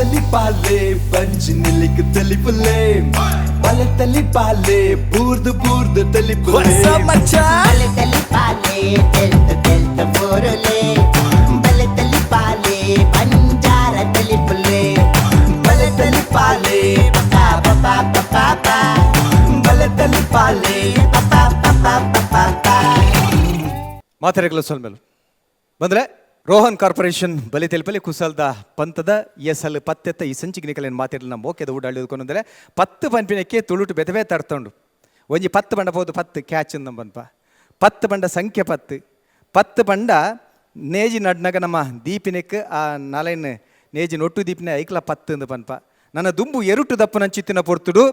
ತಲಿಪಾಲೆ ಬಂಜಿ ನಿಲಿಕ್ ತಲಿಪುಲೆ ಬಲೆ ತಲಿಪಾಲೆ ಬೂರ್ದು ಬೂರ್ದು ತಲಿಪುಲೆ ಬಲೆ ತಲಿಪಾಲೆ ತೆಲ್ತ ತೆಲ್ತ ಬೋರುಲೆ ಬಲೆ ತಲಿಪಾಲೆ ಬಂಜಾರ ತಲಿಪುಲೆ ಬಲೆ ತಲಿಪಾಲೆ ಪಾ ಪಾ ಪಾ ಪಾ ಬಲೆ ತಲಿಪಾಲೆ ಪಾ ಪಾ ಪಾ ಪಾ. ಮಾತಾಡಲು ಸೊಲ್ಮೆಲು ಬಂದ್ರೆ ರೋಹನ್ ಕಾರ್ಪೊರೇಷನ್ ಬಲಿ ತೆಲುಪಲಿ ಕುಸಲ್ದ ಪಂತದ ಎಸಲ್ ಪತ್ತೆತ್ತ ಈ ಸಂಚಿಗೆ ನಿಕಲೇನು ಮಾತಾಡಲಿ ನಮ್ಮ ಮೋಕೆದ ಊಡಾಳಿದುಕೊಂಡಂದ್ರೆ ಪತ್ತು ಪಂಪಿನಕ್ಕೆ ತುಳುಟು ಬೆತವೇ ತರ್ತುಂಡು. ಒಂಜಿ ಪತ್ತು ಬಂಡ ಪೋದು ಪತ್ತು ಕ್ಯಾಚ್ ನಮ್ಮ ಬಂಪ ಪತ್ತು ಬಂಡ ಸಂಖ್ಯೆ ಪತ್ತು ಪತ್ತು ಬಂಡ ನೇಜಿ ನಡ್ನಾಗ ನಮ್ಮ ದೀಪಿನೆಕ್ ಆ ನಲೈನ್ ನೇಜಿ ನೊಟ್ಟು ದೀಪಿನ ಐಕ್ಲ ಪತ್ತು ಅಂದು ಪನ್ಪ. ನನ್ನ ದುಂಬು ಎರುಟು ದಪ್ಪು ನಂಚಿತ್ತಿನ ಪೊರ್ತುಡು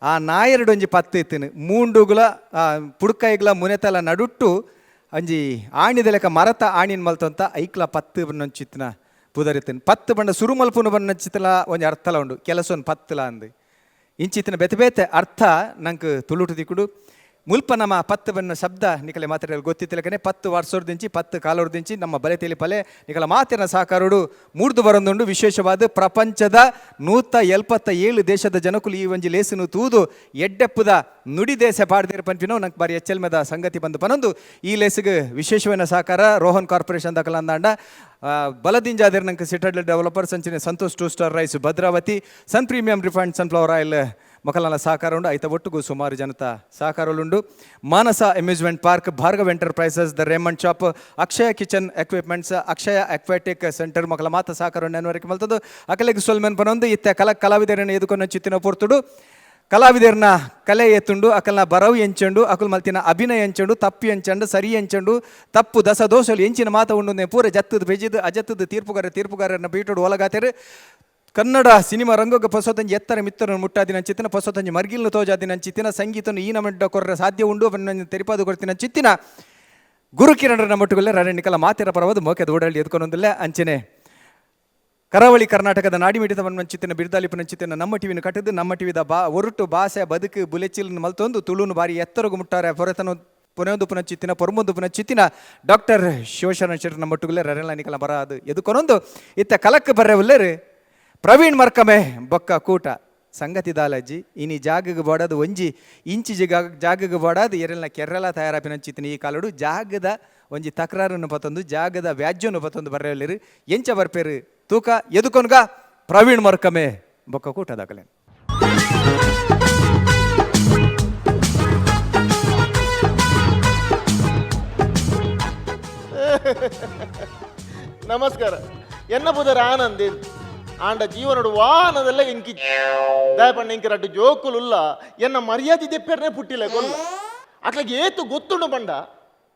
ಆ ನಾಯರಡು ಒಂಜಿ ಪತ್ತು ಇತ್ತಿನ ಮೂಂಡುಗುಲ ಆ ಪುಡ್ಕೈಗ್ಲ ಮುನೆತಲ ನಡುಟ್ಟು ಅಂಜಿ ಆಣಿದ ಲೆಕ್ಕ ಮರತ ಆಣಿನ ಮಲ್ತಂತ ಐಕ್ಲ ಪತ್ತು ಬಣ್ಣಂಚಿತ್ತಿನ ಪುದರಿತ್ತನ್ ಪತ್ತು ಬಣ್ಣ ಸುರು ಮಲ್ಪುನು ಬಣ್ಣಂಚಿತ್ತಲ ಒಂಜಿ ಅರ್ಥಲ ಉಂಡು ಕೆಲಸ ಒಂದು ಪತ್ತಲ ಅಂದು ಇಂಚಿತ್ತಿನ ಬೇತೆ ಬೇತೆ ಅರ್ಥ ನಂಗೆ ತುಳುಟು ದಿಕ್ಕುಡು. ಮುಲ್ಪ ನಮ್ಮ ಪತ್ತು ಬಣ್ಣ ಶಬ್ದ ನಿಕಲೆ ಮಾತಿರಲು ಗೊತ್ತಿತ್ತಲಕನೆ ಪತ್ತು ವರ್ಷದಿಂಚಿ ಪತ್ತು ಕಾಲೋರ್ದಿಂಚಿ ನಮ್ಮ ಬಲೆ ತೆಲಿಪಲೆ ನಿಕಲ ಮಾತಿನ ಸಹಕಾರುಡು ಮೂಡ್ದು ಬರೊಂದುಂಡು. ವಿಶೇಷವಾದ ಪ್ರಪಂಚದ 177 ದೇಶದ ಜನಕುಲು ಈ ಒಂಜಿ ಲೇಸುನು ತೂದು ಎಡ್ಡೆಪ್ಪುದ ನುಡಿ ದೇಶ ಪಾಡ್ದಿರ ಪನ್ಪಿನೋ ನಂಗೆ ಬಾರಿ ಎಚ್ಚಲ್ಮೆದ ಸಂಗತಿ ಬಂದು ಪನೊಂದು. ಈ ಲೇಸಿಗೆ ವಿಶೇಷವಾದ ಸಹಕಾರ ರೋಹನ್ ಕಾರ್ಪೊರೇಷನ್ ದಾಖಲಾಂದಾಂಡ ಬಲದಿಂಜಾದಿರ್ ನಂಗೆ ಸಿಟಡ್ಲ್ ಡೆವಲಪರ್ಸ್ ಅಂಚಿನ Santosh two star rice Bhadravati sun premium refined sunflower oil ಮೊಕಲನ ಸಹಕಾರ ಉಂಡು. ಐತ ಒಟ್ಟುಗು ಸುಮಾರು ಜನತ ಸಹಕಾರಲುಂಡು. Manasa amusement park, Bhargav enterprises, the Raymond shop, Akshaya kitchen equipments, Akshaya aquatic centre ಮೊಕಲ ಮಾತ ಸಹಕಾರ ನೆನವರಿಕೆ ಮಲ್ತದ್ದು. ಅಕಲೆಗ್ ಸೊಲ್ಮೆನ್ ಪನೊಂದು ಇತ್ತೆ ಕಲಾ ಕಲಾವಿದರನ್ನು ಎದುಕೊಂಡು ಚಿತ್ತಿನ ಪೊರ್ತುಡು ಕಲಾವಿದರ್ನ ಕಲೆ ಎತ್ತುಂಡು ಅಕಲ್ನ ಬರವು ಎಂಚುಂಡು ಅಕಲ್ ಮಲ್ತಿನ ಅಭಿನಯ ಎಂಚುಂಡು ತಪ್ಪು ಎಂಚಂಡು ಸರಿ ಎಂಚುಂಡು ತಪ್ಪು ದಸ ದೋಷಲು ಎಂಚಿನ ಮಾತ ಉಂಡು ಪೂರ ಜತ್ತದ ಬೆಜಿದ್ ಅಜತ್ತದ ತೀರ್ಪುಗಾರರನ್ನ ಬೀಟೋಡು ಒಳಗಾತೆರು. ಕನ್ನಡ ಸಿನಿಮಾ ರಂಗಕ್ಕೆ ಪೊಸತಂಜಿ ಎತ್ತರ ಮಿತ್ತರನ್ನು ಮುಟ್ಟಾದಿನ ಚಿತ್ತಿನ ಪೊಸತಂಜಿ ಮರ್ಗಿಲ್ನು ತೋಜಾದಿನ ಚಿತ್ತಿನ ಸಂಗೀತನು ಈ ನಮಡ್ಡ ಕೊರ್ರ ಸಾಧ್ಯ ಉಂಡು ತೆರಿಪಾದು ಕೊಡ್ತಿನ ಚಿತ್ತಿನ ಗುರುಕಿರಣರನ್ನ ಮಟ್ಟುಗಲ್ಲ ರಣನಿಕಲ ಮಾತಿರ ಪರವಾದ ಮೋಕೆದ ಓಡಾಳಿ ಎದ್ಕೊಂಡೊಂದಿಲ್ಲ. ಅಂಚನೆ ಕರಾವಳಿ ಕರ್ನಾಟಕದ ನಾಡಿಮಿಡಿತ ಚಿತ್ತಿನ ಬಿರ್ದಾಲಿಪನ ಚಿತ್ತಿನ ನಮ್ಮ ಟಿವಿನ ಕಟ್ಟದು ನಮ್ಮ ಟಿವಿದ ಬಾ ಒರಟು ಭಾಷೆ ಬದುಕು ಬುಲೆಚಿಲ್ ಮಲ್ತೊಂದು ತುಳುನು ಬಾರಿ ಎತ್ತರಗು ಮುಟ್ಟಾರೆ ಪೊರತನ ಪುನೊಂದು ಪುನ ಚಿತ್ತಿನ ಪೊರ್ಮೊಂದು ಪುನ ಚಿತ್ತಿನ ಡಾಕ್ಟರ್ ಶಿವಶರಣ ಶೆಟ್ಟರ್ ನಮ್ಮ ಒಟ್ಟುಗುಲ್ಲೆ ರರೆಲ್ಲ ನಿಕಲ ಬರಾದು ಎದುಕೊನೊಂದು. ಇತ್ತ ಕಲಕ್ ಬರ್ರೆ ಪ್ರವೀಣ್ ಮರ್ಕಮೆ ಬೊಕ್ಕ ಕೂಟ ಸಂಗತಿ ದಾಲಜ್ಜಿ ಇನಿ ಜಾಗಗ್ ಬೋಡದು ಒಂಜಿ ಇಂಚಿ ಜಾಗಗ್ ಬೋಡಾದು ಎರೆಲ್ನ ಕೆರೆಲ ತಯಾರಾಪಿನ ಚಿತ್ತಿನ ಈ ಕಾಲಡು ಜಾಗದ ಒಂಜಿ ತಕರಾರನ್ನು ಪತ್ತೊಂದು ಜಾಗದ ವ್ಯಾಜ್ಯವನ್ನು ಪತ್ತೊಂದು ಬರ್ರೆಯಲ್ಲಿರು ಎಂಚ ಬರ್ಪೇರು ತೂಕ ಎದುಕೊನ್ಗ ಪ್ರವೀಣ್ ಮರ್ಕಮೆ ಬೊಕ್ಕ ಕೂಟ ದಾಖಲೆ. ನಮಸ್ಕಾರ. ಎನ್ನ ಪುದರ್ ಆನಂದ್ ಆಂಡ ಜೀವನಡು ವಾನದೆಲ್ಲ ಎಂಕಿ ದಯಪಣ್ಣ ಎಂಕಿ ರಡ್ಡು ಜೋಕುಲುಲ್ಲ ಎನ್ನ ಮರ್ಯಾದೆ ದೆಪ್ಪೆರ್ನೆ ಪುಟ್ಟಿಲ್ಲ ಕೊಲ್ಲ ಅಟ್ಲಗೆ ಏತು ಗೊತ್ತುಂಡು ಬಂಡ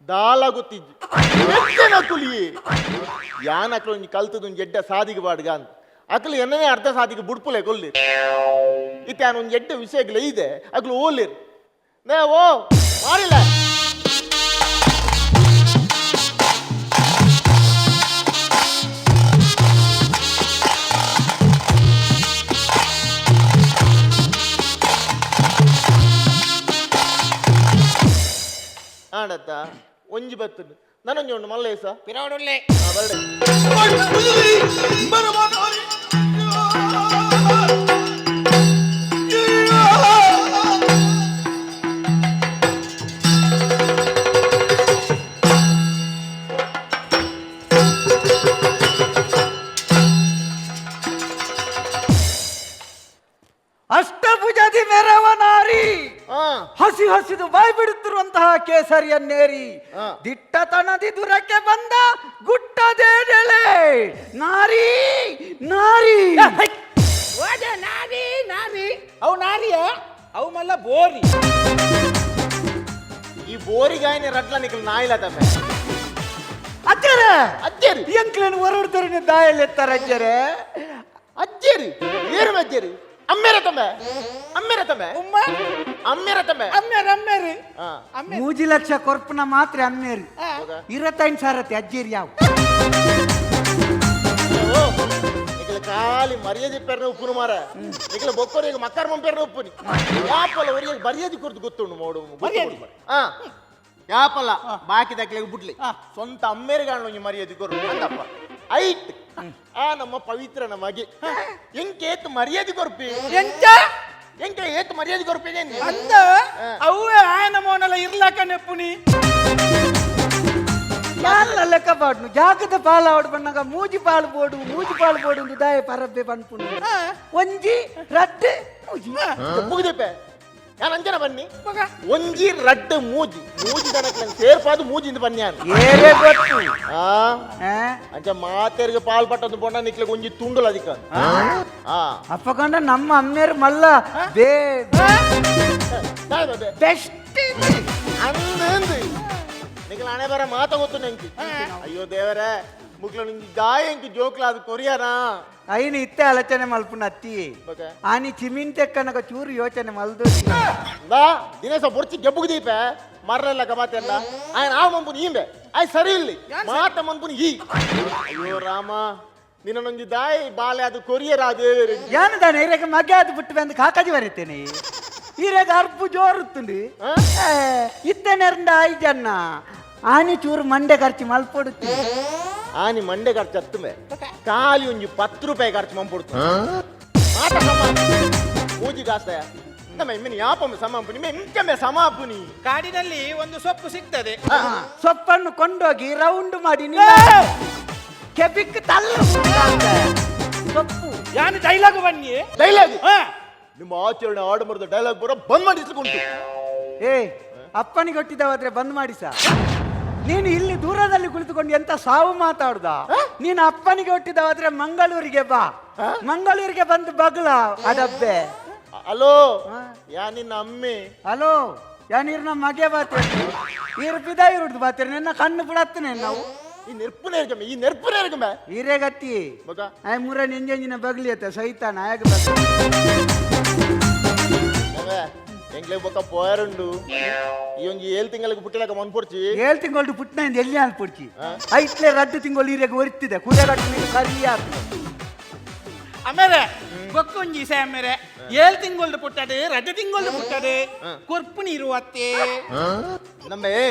ದಾಲ ಗೊತ್ತಿಜ್ಜಿ ಮೆಚ್ಚನ ಕುಲಿಯೇ ಯಾನ್ ಅಕ್ಲು ಒಂಜಿ ಕಲ್ತದ ಒಂಜಿ ಎಡ್ಡೆ ಸಾದಿಗೆ ಬಾಡ್ಗ ಅಂತ ಅಕ್ಲು ಎನ್ನನೇ ಅರ್ಧ ಸಾದಿಗೆ ಬುಡ್ಪುಲೆ ಕೊಲ್ಲಿ ಇತ್ತೆ ಯಾನ್ ಒಂಜಿ ಎಡ್ಡೆ ವಿಷಯಗಳು ಇದೆ ಅಕ್ಲು ಓಲಿರ್ ನೇ ಓ ಮಾರಿಲ್ಲ. ಆಡತ್ತ ಒಂಜಿ ಬತ್ತುಂಡು ನನೊಂಜಿ ಉಂಡು ಮಲ್ಲೇಸ ಪಿರವಡುಲ್ಲೆ. ಬರಡೆ. ಅಷ್ಟಭುಜದಿ ಮೆರವ ನಾರಿ, ಹಸಿ ಹಸಿದು ಬಾಯಿ ಬಿಡುತ್ತಿರುವಂತಹ ಕೇಸರಿಯನ್ನೇರಿ, ದಿಟ್ಟತನದಿ ದುರಕ್ಕೆ ಬಂದ ಗುಟ್ಟದೇನೆಳೆ ನಾರಿ ನಾರಿ. ಓದ ನಾರಿ ನಾರಿ ಅವು ನಾರಿಯ ಅವು ಮಲ್ಲ ಬೋರಿ. ಈ ಬೋರಿಗಾಯನೆ ರಡ್ಲ ನಿಕಲ್ ನಾಯಿಲ ತಮ್ಮೆ. ಅಜ್ಜರೇ. ಅಜ್ಜೇರಿ. ಎಂಕ್ಲೇನು ಹೊರಡ್ತಾರೆ ದಾಯಲೆತ್ತಾರೆ ಅಜ್ಜರೇ. ಅಜ್ಜೇರಿ ಏರು ಅಜ್ಜೇರಿ ಅಮ್ಮೇರ ತಮ್ಮೆ ಅಮ್ಮೇರ ತಮ್ಮೆ ಉಮ್ಮ ಅಮ್ಮೇರ ತಮ್ಮೆ. ಅಮ್ಮೇರು ಅಮ್ಮೇರು. ಅಮ್ಮೇರು. ಮೂಜಿ ಲಕ್ಷ ಕೊರ್ಪುನ ಮಾತ್ರ ಅಮ್ಮೇರಿ ಇರತ್ತೈನ್ ಸಾರತಿ ಅಜ್ಜೇರಿ ಯಾವ ನಿಕಲ ಖಾಲಿ ಮರ್ಯಾದೆ ಪೇರ್ನ ಉಪ್ಪುನು ಮಾರ ನಿಕಲ ಬೊಕ್ಕೋರಿಗೆ ಮಕ್ಕಾರ ಮಂಪೇರ್ನ ಉಪ್ಪುನಿ ಯಾಪಲ ಅವರಿಗೆ ಮರ್ಯಾದೆ ಕೊರ್ದು ಗೊತ್ತುಂಡು ಮೋಡು. ಮರ್ಯಾದೆ? ಯಾಪಲ ಬಾಕಿ ದಕ್ಲೆಗ್ ಬುಡ್ಲಿ ಸ್ವಂತ ಅಮ್ಮೇರಿಗಾಣ ಒಂಜಿ ಮರ್ಯಾದೆ ಕೊರು ಅಂದಪ್ಪ ಐಟ್. ಆ ನಮ್ಮ ಪವಿತ್ರ ನಮಗೆ ಎಂಕೇತ್ ಮರ್ಯಾದೆ ಕೊರ್ಪಿ ಎಂಚ ಎಂಕೆ ಏತ್ ಮರ್ಯಾದೆ ಕೊರ್ಪಿ ಅಂದ ಅವೇ ಆಯನ ಮೋನಲ ಇರ್ಲಾಕ ನೆಪ್ಪುನಿ ಯಾಲ್ಲ ಲೆಕ್ಕ ಪಾಡ್ನು ಜಾಗದ ಪಾಲ ಆವಡ್ ಬಣ್ಣಗ ಮೂಜಿ ಪಾಲು ಬೋಡು ಮೂಜಿ ಪಾಲು ಬೋಡು ಒಂದು ದಾಯ ಪರಬ್ಬೆ ಪನ್ಪುಂಡು ಒಂಜಿ ರಡ್ಡು ಮೂಜಿ ಮುಗಿದೆಪ್ಪೆ ಯಾನ್ ಅಂಚನ ಬನ್ನಿ ಒಂಜಿ ರಡ್ಡು ಮೂಜಿ ಮೂಜಿ ದನಕ್ಲೆ ಸೇರ್ಪಾದು ಮೂಜಿಂದ ಬನ್ನಿ ಯಾನ್ ಏರೇ ಗೊತ್ತು ಆ ಆ? ಅಂಚ ಮಾತೆರ್ಗೆ ಪಾಲ್ ಪಟ್ಟದ್ದು ಪೋಂಡ ನಿಕ್ಲೆಗ್ ಒಂಜಿ ತುಂಡುಲ ಅದಿಕ ಆ ಅಪ್ಪಕೊಂಡ ನಮ್ಮ ಅಮ್ಮೇರು ಮಲ್ಲ ಬೇ ದಾಯ್ ಬಬ್ಬೆ. ಬೆಸ್ಟ್ ಅಂದ್ ನಿಕ್ಲ ಹಣೆ ಬರ ಮಾತ ಗೊತ್ತು ನೆಂಕಿ ಅಯ್ಯೋ ದೇವರೇ ಮುಕ್ಲ ನಿಂಗೆ ದಾಯ ಎಂಕಿ ಜೋಕ್ಲ ಅದು ಕೊರಿಯಾನಾ ಐನು ಇತ್ತೆ ಆಲೋಚನೆ ಮಲ್ಪುನ ಅತ್ತಿ ಬೊಕ ಆನಿ ಚಿಮಿನ್ ತೆಕ್ಕನಗ ಚೂರು ಯೋಚನೆ ಮಲ್ದು ದಾ ದಿನೇಶ ಬೊರ್ಚಿ ಗೆಬ್ಬುಗ್ ದೀಪೆ ಮರ್ರೆಲ್ಲ ಕಬಾತೆಲ್ಲ ಆಯನ ಆ ಮಂಪುನಿ ಈಂಬೆ ಆಯ್ ಸರಿ ಇಲ್ಲಿ ಮಾತ ಮಂಪುನಿ ಈ ಅಯ್ಯೋ ರಾಮ ನಿನ್ನೊಂಜಿ ದಾಯಿ ಬಾಲೆ ಅದು ಕೊರಿಯರ್ ಆ ದೇವರೇ ಯಾನು ದಾನೆ ಈರೆಗೆ ಮಗೆ ಅದು ಬಿಟ್ಟು ಬಂದು ಕಾಕಾಜಿ ಬರೀತೇನೆ ಈರೆಗೆ ಅರ್ಪು ಜೋರುತ್ತುಂಡು ಇತ್ತನೆರಂಡ ಆಯ್ ಜನ್ನ ಆನಿ ಚೂರು ಮಂಡೆ ಖರ್ಚು ಮಲ್ಪೊಡುತ್ತಿ ಆನಿ ಮಂಡೆ ಖರ್ಚು ಹತ್ತುಮೆ ಖಾಲಿ ಒಂಜಿ 10 ರೂಪಾಯಿ ಖರ್ಚು ಮಂಪುಡ್ತು ಮಾತ ಸಮ ಮೂಜಿ ಕಾಸ್ತಾಯ ನಮ್ಮ ಇಮ್ಮಿನ ಯಾಪಮ್ಮ ಸಮಾಪುನಿ ಇಂಚಮೆ ಸಮಾಪುನಿ ಕಾಡಿನಲ್ಲಿ ಒಂದು ಸೊಪ್ಪು ಸಿಗ್ತದೆ ಸೊಪ್ಪನ್ನು ಕೊಂಡೋಗಿ ರೌಂಡ್ ಮಾಡಿ ನಿನ್ನ ಕೆಬಿಕ್ ತಲ್ಲ ಸೊಪ್ಪು ಯಾನು ಡೈಲಾಗ್ ಬನ್ನಿ ಡೈಲಾಗ್ ಹಾ. ನಿಮ್ಮ ಆಚರಣೆ ಆಡಂಬರದ ಡೈಲಾಗ್ ಬರೋ ಬಂದ್ ಮಾಡಿಸ್ಕೊಂಡು ಏ ಅಪ್ಪನಿಗೆ ಕೊಟ್ಟಿದ್ದವಾದ್ರೆ ಬಂದ್ ಮಾಡಿ ಸಾ ನೀನು ಇಲ್ಲಿ ದೂರದಲ್ಲಿ ಕುಳಿತುಕೊಂಡು ಎಂತ ಸಾವು ಮಾತಾಡ್ದ ನೀನು ಅಪ್ಪನಿಗೆ ಹುಟ್ಟಿದವಾದ್ರೆ ಮಂಗಳೂರಿಗೆ ಬಾ ಮಂಗಳೂರಿಗೆ ಬಂದು ಬಗ್ಲ ಅಡಬ್ಬೆ ಹಲೋ ಯಾ ನಿನ್ನ ಅಮ್ಮೆ ಹಲೋ ಯಾನೀರ್ ನಮ್ಮ ಮಗೆ ಬಾತೇನೆ ಈರು ಪಿದ ಇರುಡ್ದು ಬಾತೇನೆ ನಿನ್ನ ಕಣ್ಣು ಬಿಡತ್ತನೆ ನಾವು ಈ ನೆರ್ಪುನೇ ಇರ್ಕಮ್ಮೆ ಈ ನೆರ್ಪುನೇ ಇರ್ಕಮ್ಮೆ ಹೀರೇ ಗತಿ ಮಗ ಆಯ್ ಮುರ ನಿಂಜೆಂಜಿನ ಬಗ್ಲಿ ಅತ್ತ ಸೈತಾನ ಆಯಗ ಬಗ್ಲಿ ಎಂಗ್ಲೆ ಬೊಕ್ಕ ಪೋಯರುಂಡು ಈ ಒಂಜಿ ಏಳು ತಿಂಗಳಿಗೆ ಪುಟ್ಟಿಲಕ ಮನ್ಪೊರ್ಚಿ ಏಳು ತಿಂಗಳು ಪುಟ್ನ ಎಲ್ಲಿ ಅನ್ಪುಡ್ಚಿ ಐಟ್ಲೆ ರಡ್ಡು ತಿಂಗಳು ಹೀರೆಗೆ ಒರಿತಿದೆ ಕುರೆ ರಡ್ಡು ನೀನು ಸರಿ ಆತು ಆಮೇಲೆ ಬೊಕ್ಕೊಂಜಿ ಆಮೇಲೆ ಏಳು ತಿಂಗಳು ಪುಟ್ಟಡು ರಡ್ಡು ತಿಂಗಳು ಪುಟ್ಟಡು ಕೊರ್ಪು ನೀರು ಅತ್ತೆ ನಮ್ಮ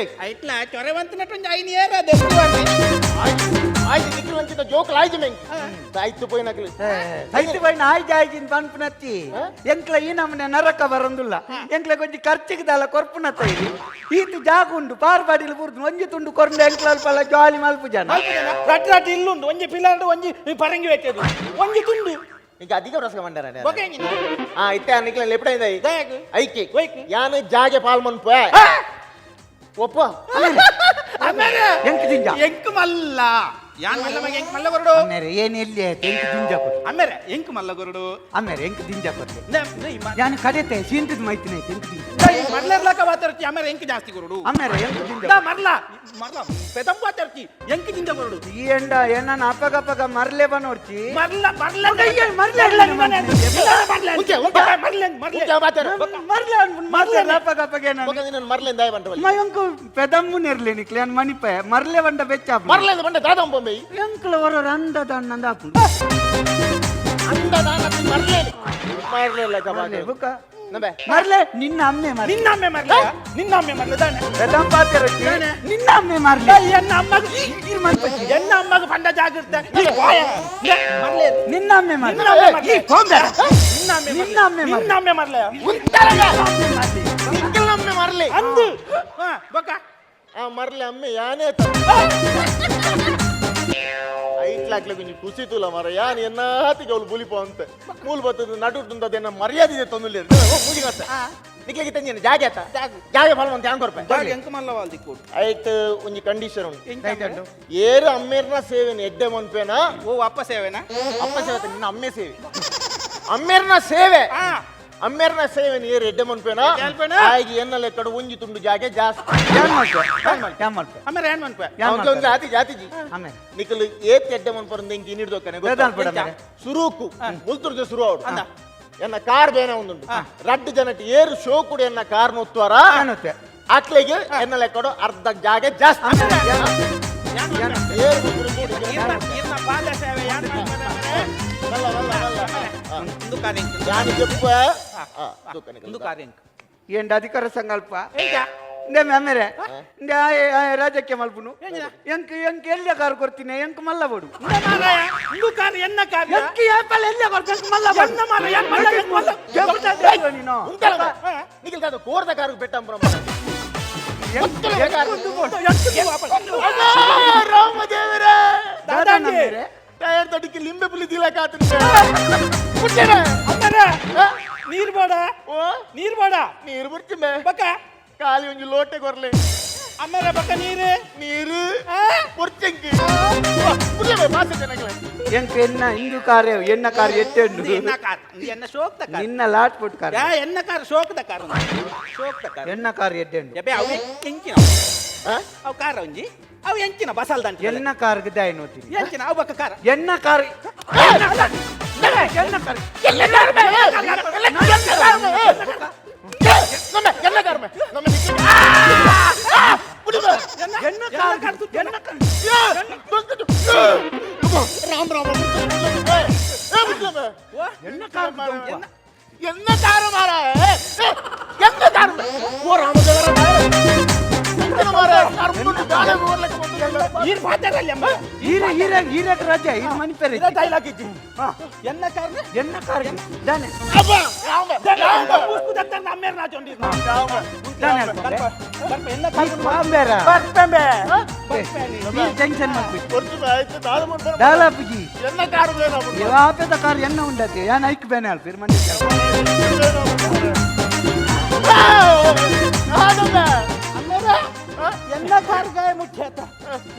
ಐಟ್ಲ ಚೊರೆವಂತ ನಟೊಂಜಿ ಐನ್ ಏರ ಅದೆಷ್ಟು ಆಯ್ತು ನಿಕ್ಲು ಅಂಚಿತ ಜೋಕ್ಲ ಆಯ್ತು ಮೆಂಕ್ ಆಯ್ತು ಪೋಯಿ ನಕ್ಲು ಸೈತು ಬೈನ ಆಯ್ತು ಆಯ್ಜಿನ ಪನ್ಪುನತ್ತಿ ಎಂಕ್ಲ ಈ ನಮ್ಮನೆ ನರಕ ಬರಂದುಲ್ಲ ಎಂಕ್ಲ ಕೊಂಚ ಖರ್ಚಿಗೆ ಕೊರ್ಪುನತ್ತ ಇಲ್ಲಿ ಈತು ಜಾಗ ಉಂಡು ಪಾರ್ ಬಾಡಿಲು ಬುರ್ದು ಒಂಜಿ ತುಂಡು ಕೊರ್ಂಡ ಎಂಕ್ಲ ಅಲ್ಪ ಜಾಲಿ ಮಲ್ಪು ಜನ ರಡ್ಡು ರಡ್ಡು ಇಲ್ಲುಂಡು ಒಂಜಿ ಪಿಲಾಂಡು ಒಂಜಿ ಪರಂಗಿ ವೆಚ್ಚದು ಒಂಜಿ ತುಂಡು ಈಗ ಅಧಿಕ ರಸಕ ಮಂಡಾರ ಬೊಕ್ಕ ಆ ಇತ್ತೆ ನಿಕ್ಲ ಲೆಪಡ ಇಂದ ದಾಯಕ್. ಐಕೆ ಒಯ್ಕ್. ಯಾನು ಜಾಗೆ ಪಾಲ್ ಮನ್ಪ ಒಪ್ಪ ಆಮೇಲೆ ಎಂಕ್ ದಿಂಜ ಎಂಕ್ ಮಲ್ಲ ಯಾನ್ ಮಲ್ಲ ಮಗ ಎಂಕ್ ಮಲ್ಲ ಕೊರಡು ಅಮ್ಮೇರೆ ಏನ್ ಎಲ್ಲಿ ಆಯ್ತು ಎಂಕ್ ದಿಂಜ ಕೊರ್ಲಿ ಆಮೇಲೆ ಎಂಕ್ ಮಲ್ಲ ಕೊರಡು ಅಮ್ಮೇರೆ ಎಂಕ್ ದಿಂಜ ಕೊರ್ಲಿ ಯಾನು ಕಡೆತೆ ಸೀಂಟದ ಮೈತಿನ ಆಯ್ತು ಎಂಕ್ ದಿಂಜ ಮರ್ಲರ್ಲಕ ಮಾತಾಡ್ತಿ ಆಮೇಲೆ ಎಂಕ್ ಜಾಸ್ತಿ ಕೊರಡು ಅಮ್ಮೇರೆ ಎಂಕ್ ದಿಂಜ ದಾ ಮರ್ಲ ಮರ್ಲ ಪೆದಂಬ ಮಾತಾಡ್ತಿ ಎಂಕ್ ದಿಂಜ ಕೊರಡು ಈ ಎಂಡ ಏನನ್ನ ಅಪಗಪಗ ಮರ್ಲೆ ಬನೋಡ್ಚಿ ಮರ್ಲ ಮರ್ಲ ಅಯ್ಯೋ, ಮರ್ಲ ಮರ್ಲ ಉಂಚೆ, ಉಂಚೆ. ಮರ್ಲ ಮರ್ಲ ಉಂಚೆ ಮಾತಾಡು. ಮರ್ಲೆ ಅನ್ಪುಂಡು ಮರ್ಲೆ ಅಪಗಪಗ ಏನ ಬೊಕ್ಕ ನಿನ್ನ ಮರ್ಲೆಂದ ದಾಯ ಬಂಟವಲ್ಲಿ ಮಯಂಕು ಪೆದಮ್ಮು ನೆರ್ಲೆ ನಿಕ್ಲೆ ಅನ್ ಮಣಿಪೆ ಮರ್ಲೆ ಬಂಡ ಬೆಚ್ಚ ಮರ್ಲೆಂದ ಬಂಡ ದಾದ ಬೊಂಬೆ ಎಂಕ್ಲ ಹೊರ ರಂದ ದಣ್ಣಂದ ಆಪುಂಡು ಅಂದ ದಾನ ಮರ್ಲೇನು ಮರ್ಲೆಲ್ಲ ಕಬಾಗ ಬುಕ್ಕ ನಬೆ ಮರ್ಲೆ ನಿನ್ನ ಅಮ್ಮೆ ಮರ್ಲೆ ನಿನ್ನ ಅಮ್ಮೆ ಮರ್ಲ ನಿನ್ನ ಅಮ್ಮೆ ಮರ್ಲ ದಾನೆ ಪೆದಂ ಪಾತೆರಕ್ಕೆ ನಿನ್ನ ಅಮ್ಮೆ ಮರ್ಲೆ ಎನ್ನ ಅಮ್ಮಗ ಎನ್ನ ಅಮ್ಮಗ ಪಂಡ ಜಾಗಿರ್ತ ಮರ್ಲೆ ನಿನ್ನ ಅಮ್ಮೆ ಮರ್ಲೆ ನಿನ್ನ ಅಮ್ಮೆ ಮರ್ಲೆ ಈ ಕೊಂಬೆ. ನಿನ್ನ ಅಮ್ಮೆ ನಿನ್ನ ಅಮ್ಮೆ ಮರ್ಲೆ. ನಿನ್ನ ಅಮ್ಮೆ ಮರ್ಲೆ ನಿಕ್ಕಲಮ್ಮೆ ಮರ್ಲೆ ಅಂದು ಹಾ ಬೊಕ್ಕ ಆ ಮರ್ಲೆ ಅಮ್ಮೆ ಯಾನೇ ಐಟ್ಲಾಕ್ಲೆ ಕೊಂಚ ಖುಷಿ ತುಲ ಮರ ಯಾನ್ ಎನ್ನಾತಿಗೆ ಅವಳು ಬುಲಿಪೋ ಅಂತ ಮೂಲ್ ಬತ್ತದ ನಡುಟುಂದದ ಎನ್ನ ಮರ್ಯಾದೆ ಇದೆ ತೊಂದುಲ್ಲ ಮೂಜಿಗತ್ತ ನಿಕ್ಲೆಗೆ ತಂಜೇನು ಜಾಗೆ ಆತ ಜಾಗೆ ಫಲ ಅಂತ ಯಾನ್ ಕೊರ್ಪೆ ಜಾಗ ಎಂಕ್ ಮಲ್ಲವಾಲ್ ದಿಕ್ಕೋಡು ಆಯ್ತು ಒಂಜಿ ಕಂಡೀಷನ್ ಉಂಟು ಏರು ಅಮ್ಮೇರ್ನ ಸೇವೆನ ಎಡ್ಡೆ ಮನ್ಪೇನಾ ಓ ಅಪ್ಪ ಸೇವೆನಾ ಅಪ್ಪ ಸೇವೆ ಅತ್ತ ನಿನ್ನ ಅಮ್ಮೆ ಸೇವೆ ಅಮ್ಮೇರ್ನ ಸೇವೆ ಆ ಅಮ್ಮೇರ್ನ ಸೇವೆ ಏರು ಎಡ್ಡೆ ಮನ್ಪೇನಾ ಎಡ್ಡೆ ಮನ್ಪೇನಾ? ಆಯ್ಗೆ ಎನ್ನ ಲೆಕ್ಕಡು ಒಂಜಿ ತುಂಡು ಜಾಗೆ ಜಾಸ್ತಿ ಯಾನ್ ಮಲ್ಪೆ ಯಾನ್ ಮಲ್ಪೆ ಆಮೇಲೆ ಏನ್ ಮನ್ಪೆ ಯಾನ್ ಅವ್ನ್ಗೆ ಒಂದು ಮಲ್ಪೆ ಜಾತಿ ಜಾತಿ ಜಿ ಆಮೇಲೆ ನಿಕಲು ಏತ್ ಎಡ್ಡೆ ಮನ್ಪರಂದ ಇಂಕ ಇನ್ನಿಡ್ದೊಕ್ಕನೆ ಬೇದಾನ್ ಪಡ ಆಮೇಲೆ. ಸುರುಕು ಮುಲ್ತುರ್ದು ಸುರು ಅವಡು ಎನ್ನ ಕಾರ್ ಬೇನೆ ಒಂದುಂಟು ರಡ್ಡು ಜನಟ್ ಏರು ಶೋ ಕೂಡ ಎನ್ನ ಕಾರ್ ನೊತ್ತುವರ ಯಾನ್ ಒತ್ತೆ? ಅಕ್ಲೆಗೆ ಎನ್ನ ಲೆಕ್ಕಡು ಅರ್ಧ ಜಾಗೆ ಜಾಸ್ತಿ ಏರು ಮುಗ್ರು ಕೂಡಿ ಜನ. ಇರ್ನ ಇರ್ನ ಪಾದ ಸೇವೆ ಯಾನ್ ಮನ್ಪೆ ಆಮೇಲೆ? ಬಲ್ಲ, ಬಲ್ಲ, ಬಲ್ಲ. ಆ, ಒಂದು ಕಾರ್ಯ ಯಾನ್ ಜೆಪ್ಪ ಆ, ದೊಕ್ಕನೆ ಒಂದು ಕಾರ್ಯ ಏಂಡ ಅಧಿಕಾರ ಸಂಕಲ್ಪ ಎಂಚ ಇಂದೆ ಅಮ್ಮೇರೆ ಇಂದೆ ಆಯೆ ಆಯೆ ರಾಜಕ್ಕೆ ಮಲ್ಪುನು ಎಂಕ್ ಎಂಕ್ ಎಲ್ಲ ಕಾರ್ ಕೊಡ್ತೀನಿ ಎಂಕ್ ಮಲ್ಲ ಬೋಡು ಇಂದು ಕಾರ್ ಎನ್ನ ಕಾರ್ ಎಂಕ್ ಏಪಲ್ ಎಲ್ಲ ಕೊಡ್ತು ಎಂಕ್ ಮಲ್ಲ ಬೋಡು ಎನ್ನ ಮಾರ್ರೆ, ಎನ್ನ ಮಲ್ಲ, ಎನ್ನ ಮಲ್ಲ. ನೀನು ಉಂಟಲ್ಲ ನಿಖಿಲ್ ದಾದ ಕೋರ್ದ ಕಾರು ಬೆಟ್ಟಂಬ್ರ ರಾಮ ದೇವರೇ ದಾದಾ ನಮ್ಮೇರೆ ಟೈರ್ ತಡಿಕೆ ಲಿಂಬೆ ಪುಲಿ ದಿಲಕಾತಂತೆ ಪುಟ್ಟೆನೆ ಅಮ್ಮರೇ ನೀರ್ ಬೇಡ ಓ ನೀರ್ ಬೇಡ ನೀರು ಬುಡ್ಚಿಮೆ ಬಕ್ಕ ಖಾಲಿ ಒಂಜಿ ಲೋಟೆ ಕೊರ್ಲೆ ಅಮ್ಮರೇ ಬಕ್ಕ ನೀರು ನೀರು ಬುಡ್ಚಂಕಿ ಪುಡ್ಲೆ ಮಾಸ ಜನಗಳೇ ಎಂಕ್ ಎನ್ನ ಹಿಂದೂ ಕಾರ್ ಎನ್ನ ಕಾರ್ ಎಟ್ಟೆಂಡು ಎನ್ನ ಕಾರ್ ಎನ್ನ ಶೋಕ್ದ ಕಾರ್ ನಿನ್ನ ಲಾಟ್ ಪುಟ್ ಕಾರ್ ಯಾ ಎನ್ನ ಕಾರ್ ಶೋಕ್ದ ಕಾರ್ ಶೋಕ್ದ ಕಾರ್ ಎನ್ನ ಕಾರ್ ಎಟ್ಟೆಂಡು ಎಬೆ ಅವು ಎಂಚಿನ ಅವು ಕಾರ ಒಂಜಿ ಅವು ಎಂಚಿನ ಬಸಲ್ದಂಟ ಎನ್ನ ಕಾರ್ಗೆ ದಾಯ ನೋತೀನಿ ಎಂಚಿನ ಅವು ಬಕ್ಕ ಕಾರ ಎನ್ನ ಕಾರ್ ಎನ್ನ ಕಾರ್ ನಮ್ಮ ಎಲ್ಲ ಕಾರ್ಮೆ ನಮ್ಮ ಎನ್ನ ಕಾರ್ ಎನ್ನ ಕಾರ್ ರಾಮ ರಾಮ ಎನ್ನ ಕಾರ್ ಎನ್ನ ಕಾರು ಮಾರ ಎನ್ನ ಕಾರು ಓ ರಾಮದೇವರ ನೀರ್ ಪಾತಾರಲ್ಲಿ ಅಮ್ಮ ಹೀರ ಹೀರ ಹೀರಕ್ ರಾಜ ಹೀರ ಮಣಿಪೇರೆ ಡೈಲಾಗ್ ಇಜ್ಜಿ ಎನ್ನ ಕಾರ್ ಎನ್ನ ಕಾರ್ ದಾನೆ ಅಮ್ಮೇರ್ ನಾಚೊಂಡಿ ದಾನೆ ಅಲ್ಪಂಬೆ. ಎನ್ನ ಈ ಬಾಂಬೇರ ಬರ್ಪೆಂಬೆ ಈ ಟೆನ್ಷನ್ ಮಾಡ್ಬಿಟ್ಟು ದಾಲಾಪುಜಿ ಎನ್ನ ಕಾರು ಬೇಡ ಯಾಪದ ಕಾರ್ ಎನ್ನ ಉಂಡತೆ ಯಾನ್ ಐಕ್ ಬೇನೆ ಅಲ್ಪ ಇರ್ ಮಂಡಿ ಎನ್ನ ಕಾರ್ಗಾಯ ಮುಖ್ಯತ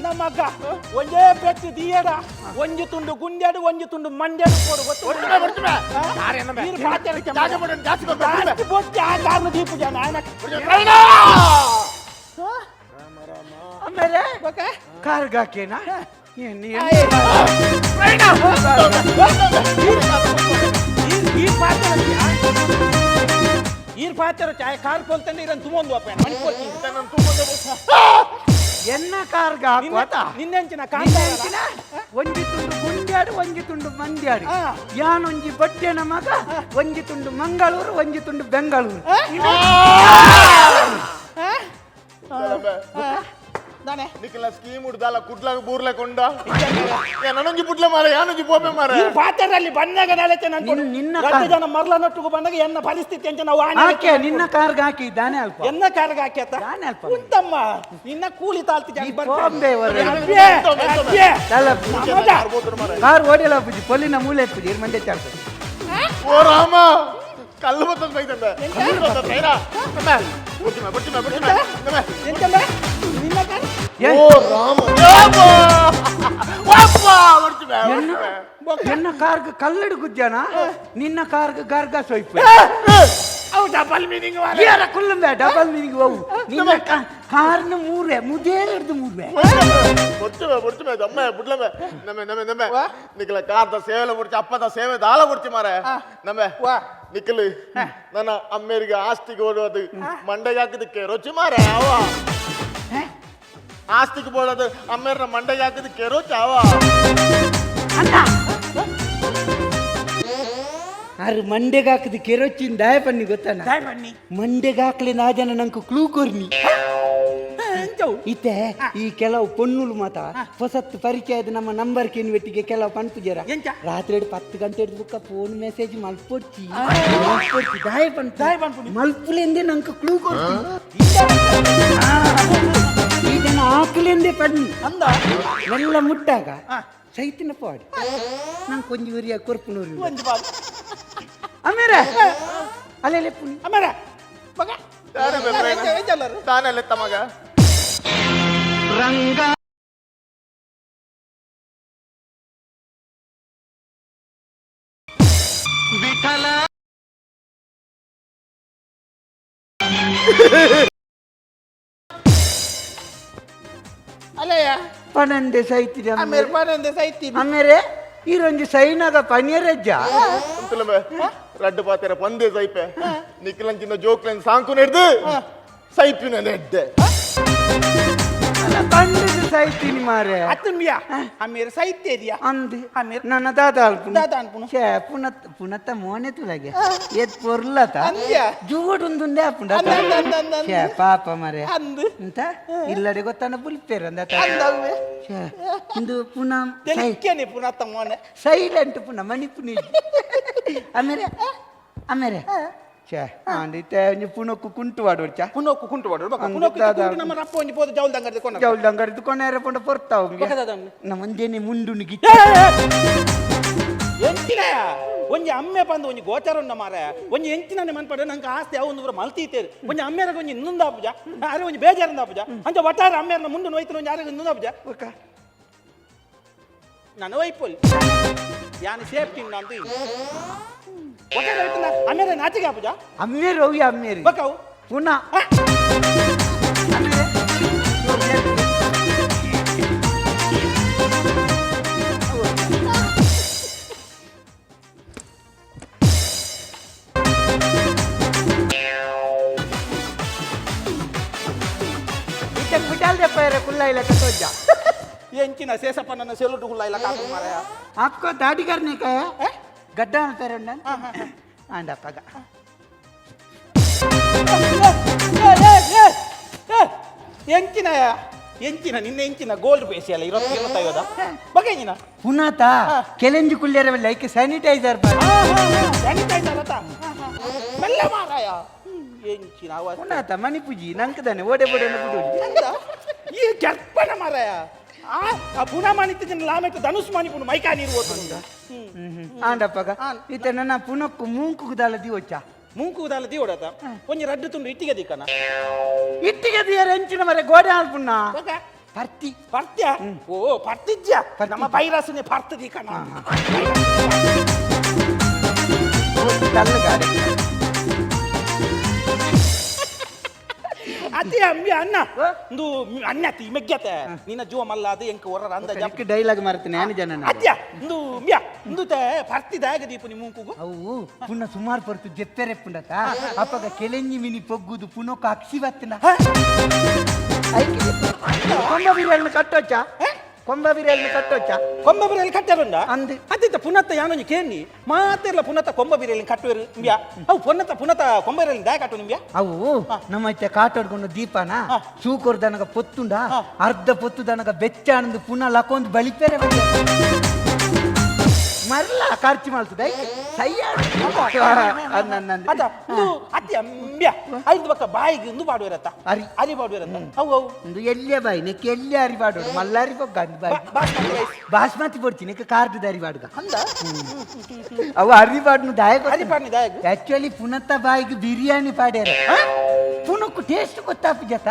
ನಮ್ಮಗ ಒಂದೇ ಪೆಟ್ಟು ದಿಯಡ ಒಂಜಿ ತುಂಡು ಗುಂಡ್ಯಾಡು ಒಂಜಿ ತುಂಡು ಮಂಡ್ಯಾಡು ಕೊಡು ಗೊತ್ತು ನೀರು ಪಾತ್ರೆ ಜಾಸ್ತಿ ಬೊಟ್ಟಿ ಆ ಕಾರ್ನ ದೀಪು ಜನ ಆಮೇಲೆ ಕಾರ್ಗ್ ಹಾಕೇನಾ ಏನ್ ಈ ಪಾತ್ರೆ ಈರ್ ಪಾತ್ರೆ ಚಾಯ್ ಕಾರ್ ಕೊಲ್ತಂಡೆ ಇರನ್ ತುಮೊಂದು ಅಪ್ಪ ಮಣಿ ಎನ್ನ ಕಾರ್ಗ್ ಹಾಕುವತ ನಿನ್ನೆಂಚಿನ ನಿನ್ನೆಂಚಿನ ಒಂಜಿ ತುಂಡು ಗುಂಡ್ಯಾಡು ಒಂಜಿ ತುಂಡು ಮಂಡ್ಯಾಡು ಯಾನೊಂಜಿ ಬಟ್ಟೆನ ಮಗ ಒಂಜಿ ತುಂಡು ಮಂಗಳೂರು ಒಂಜಿ ತುಂಡು ಬೆಂಗಳೂರು ದಾನೆ ನಿಖಿಲ ಸ್ಕೀಮ್ ಉಡ್ದಲ್ಲ ಕುಡ್ಲಾಗ ಬೂರ್ಲ ಕೊಂಡ ನನೊಂಜಿ ಪುಟ್ಲ ಮಾರ ಯಾನೊಂಜಿ ಪೋಪೆ ಮಾರ ಈ ಪಾತ್ರೆಯಲ್ಲಿ ಬಂದಾಗ ನೆಲೆತೆ ನಾನು ನಿನ್ನ ರಡ್ಡು ಕಾರ್. ಜನ ಮರ್ಲ ನೊಟ್ಟಿಗೂ ಬಂದಾಗ ಎನ್ನ ಪರಿಸ್ಥಿತಿ ಅಂತ ನಾವು ಆನೆ ಹಾಕೆ ನಿನ್ನ ಕಾರ್ಗ್ ಹಾಕಿ ದಾನೆ ಅಲ್ಪ ಎನ್ನ ಕಾರ್ಗೆ ಹಾಕ್ಯಾತ ದಾನೆ ಅಲ್ಪ ಉಂಟಮ್ಮ ನಿನ್ನ ಕೂಲಿ ತಾಳ್ತಿ ಜನ ಈ ಬರ್ತಾರೆ. ಬಾಂಬೆ ವರೆ. ಅಬ್ಬೆ, ಅಬ್ಬೆ. ದಾಲ ಕಾರ್ ಓಡಿಲ್ಲ ಪೂಜಿ ಪೊಲಿನ ಮೂಲೆ ಪೂಜಿ ಇರ್ ಮಂಡೆ ಚಾಲ್ತ ಓ ರಾಮ ಕಲ್ಲು ಬತ್ತದ ಬೈತಂದೆ ಕಲ್ಲು ಬತ್ತದ ಬೈರಾ ಬುಡ್ಚಿಮೆ ಬುಡ್ಚಿಮೆ ಬುಡ್ಚಿಮೆ ಎಂತಂದ್ರೆ? ನಿನ್ನ ಕಾರ್ ಓ ರಾಮ ವಾಪ್ಪ ಬುಡ್ಚಿಮೆ ಎನ್ನ ಕಾರ್ಗ್ ಕಲ್ಲಡು ಗುಜ್ಜನ ನಿನ್ನ ಕಾರ್ಗ್ ಗಾರ್ಗ ಸೊಯ್ಪು ಅವು ಡಬಲ್ ಮೀನಿಂಗ್ ಏರ ಕುಲ್ಲುಂಬೆ ಡಬಲ್ ಮೀನಿಂಗ್ ಅವು ನಿನ್ನ ಕಾರ್ನ ಮೂರ್ವೆ ಮುದೇಲ್ ಹಿಡ್ದು ಮೂರ್ವೆ ಬುಡ್ಚಿಮೆ ಬುಡ್ಚಿಮೆ ದಮ್ಮೆ ಬುಡ್ಲಮೆ ನಮ್ಮೆ ನಮ್ಮೆ ನಮ್ಮೆ ನಿಖಲ ಕಾರ್ದ ಸೇವೆಲ ಬುಡ್ಚಿ ಅಪ್ಪದ ಸೇವೆ ದಾಲ ಬುಡ್ಚಿ ಮಾರೆ ನಮ್ಮೆ ನಿಖಲು ನನ್ನ ಅಮ್ಮೇರಿಗೆ ಆಸ್ತಿಗೆ ಓಡೋದು ಮಂಡೆಗೆ ಹಾಕಿದಕ್ಕೆ ರುಚಿ ಮಾರೆ ಅವ ಆಸ್ತಿಗೆ ಬೋಡೋದು ಅಮ್ಮೇರ್ನ ಮಂಡೆಗೆ ಹಾಕಿದಕ್ಕೆ ರುಚಿ ಅವ ಅಣ್ಣ ಆರು ಮಂಡೆಗೆ ಹಾಕಿದ ಕೆರೊಚ್ಚಿನ ದಾಯ ಪನ್ನಿ ಗೊತ್ತಾನ ಬನ್ನಿ ಮಂಡೆಗೆ ಹಾಕ್ಲಿ ನಾ ಜನ ನಂಗೆ ಕ್ಲೂ ಕೊರ್ನಿ ಎಂಚವು ಇತ್ತೆ ಈ ಕೆಲವು ಪೊನ್ನುಲು ಮಾತ ಹೊಸತ್ತು ಪರಿಚಯದ ನಮ್ಮ ನಂಬರ್ ಕೆನ್ವೆಟ್ಟಿಗೆ ಕೆಲವು ಪನ್ಪುಜರ ಎಂಚ? ರಾತ್ರಿ 10 ಗಂಟೆ ಹಿಡ್ದು ಬುಕ್ಕ ಫೋನ್ ಮೆಸೇಜ್ ಮಲ್ಪೊಡ್ಚಿ ಮಲ್ಪೊಡ್ಚಿ ದಾಯ ಪನ್ ದಾಯ ಪನ್ಪುನಿ. ಮಲ್ಪುಲೆಂದೆ ನಂಗೆ ಕ್ಲೂ ಕೊರ್ತಿ ಈ ಜನ ಆಕಲೆಂದೆ ಪನ್ನಿ ಅಂದ ಎಲ್ಲ ಮುಟ್ಟಾಗ ಸೈತಿನ ಪಾಡಿ ನಂಗೆ ಕೊಂಜಿ ಉರಿಯ ಕೊರ್ಪುನೂರು ಒಂಜಿ ಬಾರಿ ಆಮೇಲೆ ಅಲ್ಲೆಲ್ಲ ಪುನಿ ಅಮ್ಮೇರೆ ಮಗ ತಾನೇ ಬೆಪ್ರೇನ. ಎಂಚಲ್ಲರು ತಾನೇ ತಮಗ ಅಲ್ಲಯ್ಯ ಪನಂದೆ ಸೈತಿದೆ ಅಮ್ಮೇರೆ ಪನಂದೆ ಸೈತಿ ಆಮೇಲೆ ಈರೊಂಜಿ ಸೈನಾಗ ಪನಿಯರಜ್ಜ ಅಂತಲಮೆ ರಡ್ಡು ಪಾತೆರ ಪಂದೆ ಸೈಪೆ ನಿಖಲಂಚಿನ ಜೋಕ್ಲೆನ್ ಸಾಂಕು ನೆಡ್ದು ಸೈಪಿನ ನೆಡ್ದೆ ಪಂಡಿತ ಸಾಯ್ತೀನಿ ಮಾರೆ. ಅತ್ತನ್ಬಿಯ ಅಮ್ಮೇರು ಸೈತೇರಿಯಾ. ಅಂದ್. ಅಮ್ಮೇರ್ ನನ್ನ ದಾದ ಅಲ್ಪುನು. ದಾದ ಅನ್ಪುನು. ಛೇ, ಪುನತ್ ಪುನತ್ತ ಮೋನೆ ತುಲಗೆ ಏತ್ ಪೊರ್ಲತ. ಅಂದ್ಯ? ಜೂಡುಂದುಂದೆ ಆಪುಂಡ. ಅಂದ್ ಅಂದ್ ಅಂದ್ ಅಂದ್ ಅಂದ್. ಛೇ, ಪಾಪ ಮಾರೆ. ಅಂದ್. ಎಂತ ಇಲ್ಲಡೆ ಗೊತ್ತಾನ ಬುಲ್ಪೇರ್ ಅಂದ. ಅಂದವ್ವೆ. ಛೇ, ಇಂದು ಪುನಃ ತೆಲಿಕ್ಕೇನೆ ಪುನತ್ತ ಮೋನೆ. ಸೈಲೆಂಟ್ ಪುನಃ ಮಣಿಪುನಿ. ಆಮೇಲೆ ಆಮೇಲೆ ಛೇ, ಅಂದಿತ್ತೆ ಒಂಜಿ ಪುನಕ್ಕು ಕುಂಟು ವಾಡೋಡ್ಚ. ಪುನಕ್ಕು ಕುಂಟು ಬಾಡು ಬೊಕ. ಅಂದ್. ಪುನಕ್ಕು ದಾದ. ಕುಂಟು ನಮ್ಮ ರಪ್ಪ ಒಂಜಿ ಪೋದು ಜೌಲ್ ದಂಗಡ್ದು ಕೊನ. ಜೌಲ್ ದಂಗಡ್ದು ಕೊನೆರ ಪಂಡ ಪೊರ್ತಾವ್. ಬೊಕ ದಾದ ಉಂಡು? ನಮ್ಮ ಒಂಜೇನೆ ಮುಂಡುನು ಗಿಚ್ಚ. ಎಂಚಿನಯ ಒಂಜಿ ಅಮ್ಮೆ ಪಂದು ಒಂಜಿ ಗೋಚಾರ ಉಂಡ ಮಾರ. ಒಂಜಿ ಎಂಚಿನನೆ ಮನ್ಪಡೆ ನಂಗೆ ಆಸ್ತಿ ಅವು ಒಂದು ಮಲ್ತೀತೇರು. ಒಂಜಿ ಅಮ್ಮೇರಗ ಒಂಜಿ ಇನ್ನೊಂದು ಆಪುಜ, ಅರೆ ಒಂಜಿ ಬೇಜಾರಿಂದ ಆಪುಜ. ಅಂಚ ಒಟ್ಟಾರೆ ಅಮ್ಮೇರನ ಮುಂಡು ನೋಯ್ತನ ಒಂಜಿ ಅರೆಗೆ ಇನ್ನೊಂದು ಆಪುಜ. ಬೊಕ ನಾನು ವೈಪೊಲಿ ಯಾನ್ ಸೇಫ್ಟಿ ಅಂದು ಒಟ್ಟಾರೆ ಹೋಯ್ತನ ಅಮ್ಮೇರ ನಾಚಿಗೆ ಆಪುಜ. ಅಮ್ಮೇರು ಅವು ಅಮ್ಮೇರು. ಬೊಕ ಅವು ಪುನಃ ಆಮೇಲೆ ಇತ್ತೆ ಕುಟಾಲ್ ದೆಪ್ಪಾಯರ ಕುಲ್ಲ ಇಲ್ಲ ಕತೋಜ. ಎಂಚಿನ ಸೇಸಪ್ಪ ನನ್ನ ಸೆಲುಟು ಗುಲ್ಲ ಇಲ್ಲ ಕಾಕು ಮಾರಾಯ. आपको दाढ़ी करने का है, गड्ढा में पैर आंडा पगा. ಎಂಚಿನ ಎಂಚಿನ ನಿನ್ನ ಎಂಚಿನ ಗೋಲ್ಡ್ ಫೇಶಿಯಲ್ ಇರೋದು ಇರುತ್ತೈವದ ಬಗೆ ಎಂಚಿನ. ಪುನಾತ ಕೆಲೆಂಜಿ ಕುಲ್ಲೇರ like sanitiser. Sanitiser ಅತ ಮೆಲ್ಲ ಮಾರಾಯ ಎಂಚಿನ ಅವ. ಪುನಾತ ಮಣಿಪುಜಿ ನಂಕದಾನೆ ಓಡೆ ಬೋಡೆ ಬಿಡು. ಈ ಕೆರ್ಪಣ ಮಾರಾಯ. ಆ ಆ ಪುನಃ ಮಾನಿತ್ತಿನ ಲಾಮೆಟ್ ಧನುಷ್ ಮಾನಿಪುನು ಮೈಕಾ ನೀರು ಓತು. ಆಂಡಪ್ಪಗ ಇತ್ತೆ ನನ್ನ ಪುನಕ್ಕು ಮೂಂಕು ದಾಲ ದಿವಚ್ಚ. ಮೂಂಕು ದಾಲ ದಿವಡತ ಒಂಜಿ ರಡ್ಡು ತುಂಡು ಇಟ್ಟಿಗೆ ದಿಕ್ಕನ. ಇಟ್ಟಿಗೆ ದಿಯರ ಎಂಚಿನ ಮರೆ ಗೋಡೆ ಆಲ್ಪುಣ್ಣ. ಬೊಕ ಪರ್ತಿ. ಪರ್ತ್ಯ ಓ ಪರ್ತಿಜ್ಯ ನಮ್ಮ ವೈರಸ್ನೇ ಪರ್ತ ದಿಕ್ಕನ. ತಲ್ಲಗಾಡೆ. ಅತಿ ಅಂಬಿ ಅಣ್ಣ ಇಂದು ಅಣ್ಣತಿ ಮೆಗ್ಗತೆ ನಿನ್ನ ಜೀವ ಮಲ್ಲ ಅದು ಎಂಕ್ ಹೊರ ಅಂದಾಜ. ಡೈಲಾಗ್ ಮಾರ್ತೀನಿ ನಾನು ಜನ. ಅತ್ಯ ಇಂದು ಮ್ಯಾ ಇಂದು ತೆ ಪರ್ತಿ ದಾಗ ದೀಪು ನಿ ಮೂಂಕುಗು. ಅವು ಪುನಃ ಸುಮಾರು ಪೊರ್ತು ಜೆಪ್ಪೆರೆಪ್ಪುಂಡತ ಅಪ್ಪಗ ಕೆಲೆಂಜಿ ಮಿನಿ ಪೊಗ್ಗುದು ಪುನೊಕ್ಕ ಅಕ್ಷಿ ಬತ್ತಿನ ಕೊಂಬ ಬಿರಿಯಾನಿ ಕಟ್ಟೋಚ, ಕೊಂಬ ಬಿರಿಯಾನಿ ಕಟ್ಟೋಚ. ಕೊಂಬ ಬಿರಿಯಾನಿ ಕಟ್ಟಾರುಂಡ. ಅಂದ್. ಅದಿತ್ತ ಪುನತ್ತ ಯಾನೊಂಜಿ ಕೇನಿ ಮಾತೆರ್ಲ ಪುನತ್ತ ಕೊಂಬ ಬಿರಿಯಾನಿ ಕಟ್ಟುವೆರು ಇಂಬ್ಯಾ. ಅವು ಪುನತ್ತ ಪುನತ್ತ ಕೊಂಬ ಬಿರಿಯಾನಿ ದಾಯ ಕಟ್ಟು ನಿಂಬ್ಯಾ. ಅವು ನಮ್ಮ ಇತ್ತೆ ಕಾಟಾಡ್ಕೊಂಡು ದೀಪನ ಸೂಕೊರ್ದನಗ ಪೊತ್ತುಂಡ ಅರ್ಧ ಪೊತ್ತುದನಗ ಬೆಚ್ಚಾಣಂದು ಪುನಃ ಲಕೊಂದು ಬಳಿಪೇರೆ ಮರ್ಲ ಖರ್ಚು ಮಾಡ್ತದೆ ಸಯ್ಯ. ಅದ ಇಂದು ಅತಿ ಅಂಬ್ಯಾ ಐದು ಬಕ್ಕ ಬಾಯಿಗೆ ಇಂದು ಬಾಡುವೆರತ್ತ. ಅರಿ. ಅರಿ ಬಾಡುವೆರತ್ತ ಅವು ಅವು. ಇಂದು ಎಲ್ಲಿಯ ಬಾಯಿ ನೆಕ್ಕೆ ಎಲ್ಲಿ ಅರಿ ಬಾಡೋಡು ಮಲ್ಲಾರಿ ಬೊಗ್ಗ ಅಂದ್ ಬಾಯಿ. ಬಾಸ್ಮತಿ ರೈಸ್. ಬಾಸ್ಮತಿ ಪೊಡ್ಚಿ ನೆಕ್ಕೆ ಕಾರ್ಡ್ ಅರಿ ಬಾಡುಗ. ಅಂದ. ಅವು ಅರಿ ಬಾಡ್ನು ದಾಯ. ಅರಿ ಪಾಡ್ನಿ ದಾಯಗ್. ಆಕ್ಚುಲಿ ಪುನತ್ತ ಬಾಯಿಗೆ ಬಿರಿಯಾನಿ ಪಾಡ್ಯಾರ. ಪುನಕ್ಕು ಟೇಸ್ಟ್ ಗೊತ್ತಾಪು ಜತ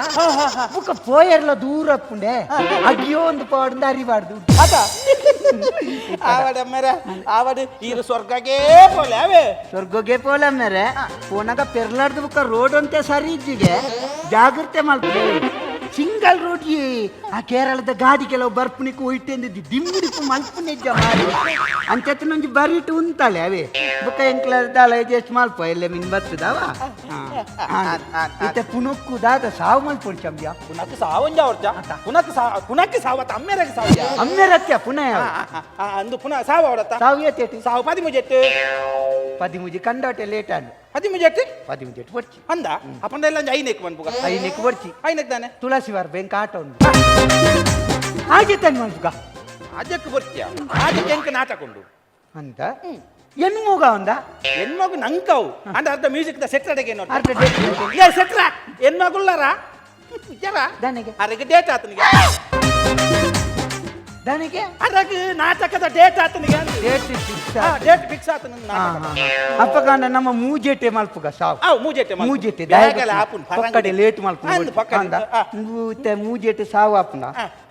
ಬುಕ್ಕ ಪೋಯರ್ಲ ದೂರ ಅಪ್ಪುಂಡೆ ಅಗ್ಗಿಯೋ ಒಂದು ಪಾಡುಂದ ಅರಿಬಾರ್ದು. ಅದ ಆವಡ ಮೇರೆ ಆವಡ ಈರು ಸ್ವರ್ಗಕ್ಕೆ ಪೋಲೆ ಅವೇ. ಸ್ವರ್ಗಕ್ಕೆ ಪೋಲ ಮೇರೆ ಪೋನಾಗ ಪೆರ್ಲಾರ್ದು ಬುಕ್ಕ ರೋಡ್ ಅಂತೆ ಸರಿ ಇಜ್ಜಿಗೆ ಜಾಗ್ರತೆ ಮಲ್ಪೆ. ಸಿಂಗಲ್ ರೋಡ್ ಆ ಕೇರಳದ ಗಾಡಿ ಕೆಲವು ಬರ್ಪುನಿಕ್ ಒಯ್ಟೆಂದಿದ್ದು ದಿಮ್ಮಿಡಿಪು ಮಲ್ಪುನಿಜ್ಜ ಮಾರಿ ಅಂಚತ್ತಿನೊಂಜಿ ಬರಿಟು ಉಂತಾಳೆ ಅವೇ ಬುಕ್ಕ ಎಂಕ್ಲ ದಾಲ ಜಸ್ಟ್ ಮಲ್ಪ ಎಲ್ಲ ಮಿನ್ ಬರ್ತದವ. ಇತ್ತೆ ಪುನಕ್ಕು ದಾದ ಸಾವು ಮಲ್ಪೊಡು ಚಂಬ್ಯ. ಪುನಕ್ ಸಾವಂಜ ಅವ್ರಚ ಪುನಕ್ ಸಾ ಪುನಕ್ ಸಾವತ್ತ ಅಮ್ಮೇರಗೆ ಸಾವಜ. ಅಮ್ಮೇರತ್ಯ ಪುನಃ. ಅಂದು ಪುನಃ ಸಾವ ಅವಡತ್ತ. ಸಾವು ಏತೇಟಿ. ಸಾವು ಪದಿಮೂಜೆಟ್ಟು. ಪದಿಮೂಜಿ ಕಂಡಾಟೆ ಲೇಟ್ ಆಂಡ್. ಪದಿಮೂಜೆಟ್ಟು. ಪದಿಮೂಜೆಟ್ಟು ಪೊಡ್ಚಿ. ಅಂದ ಅಪ್ಪಂದ ಎಲ್ಲ ಐನೇಕ್ ಮನ್ಪುಗ. ಐನೆಕ್ ಪೊಡ್ಚಿ. ಐನೇಕ್ ತಾನೆ. ತುಳಸಿ ವಾರ ಬೆಂಕ ಆಟ ಉಂಡು ಆಜೆ ತನ್ ಮಲ್ಪುಗ. ಆಜಕ್ಕೆ ಬರ್ತೀಯ ಆಜಕ್ಕೆ ಎಂಕ ನಾಟಕ ಉಂಡು. ಅಂತ ಎನ್ಮೂಗ ಒಂದ. ಹೆಣ್ಮಗು ನಂಕವು ಅಂಡ ಅರ್ಧ ಮ್ಯೂಸಿಕ್ the ಸೆಟ್ರ್ ಅಡೆಗೆ ನೋಡಿ. ಅರ್ಧ ಡೇಟ್. ಲೇ ಸೆಟ್ರ ಹೆಣ್ಮಗುಲ್ಲಾರ ಜರ. ದನಿಗೆ. ಅರೆಗೆ ಡೇಟ್ ಆತನಿಗೆ. ದನಿಗೆ. ಅರಗ ನಾಟಕದ ಡೇಟ್ ಆತನಿಗೆ. Date fix. Date fix ಆತನ ನಾಟಕ. ಅಪ್ಪಗಾಂಡ ನಮ್ಮ ಮೂಜೆಟೆ ಮಲ್ಪುಗ ಸಾವು. ಅವು ಮೂಜೆಟೆ ಮಲ್ಪು. ಮೂಜೆಟೆ. ಬೇಗಲ ಆಪುನ್ ಪಕ್ಕಡೆ ಲೇಟ್ ಮಲ್ಪು. ಅಂದ್ ಪಕ್ಕಡೆ. ಅಂದ. ಮೂಜೆಟೆ ಸಾವು ಆಪುನ.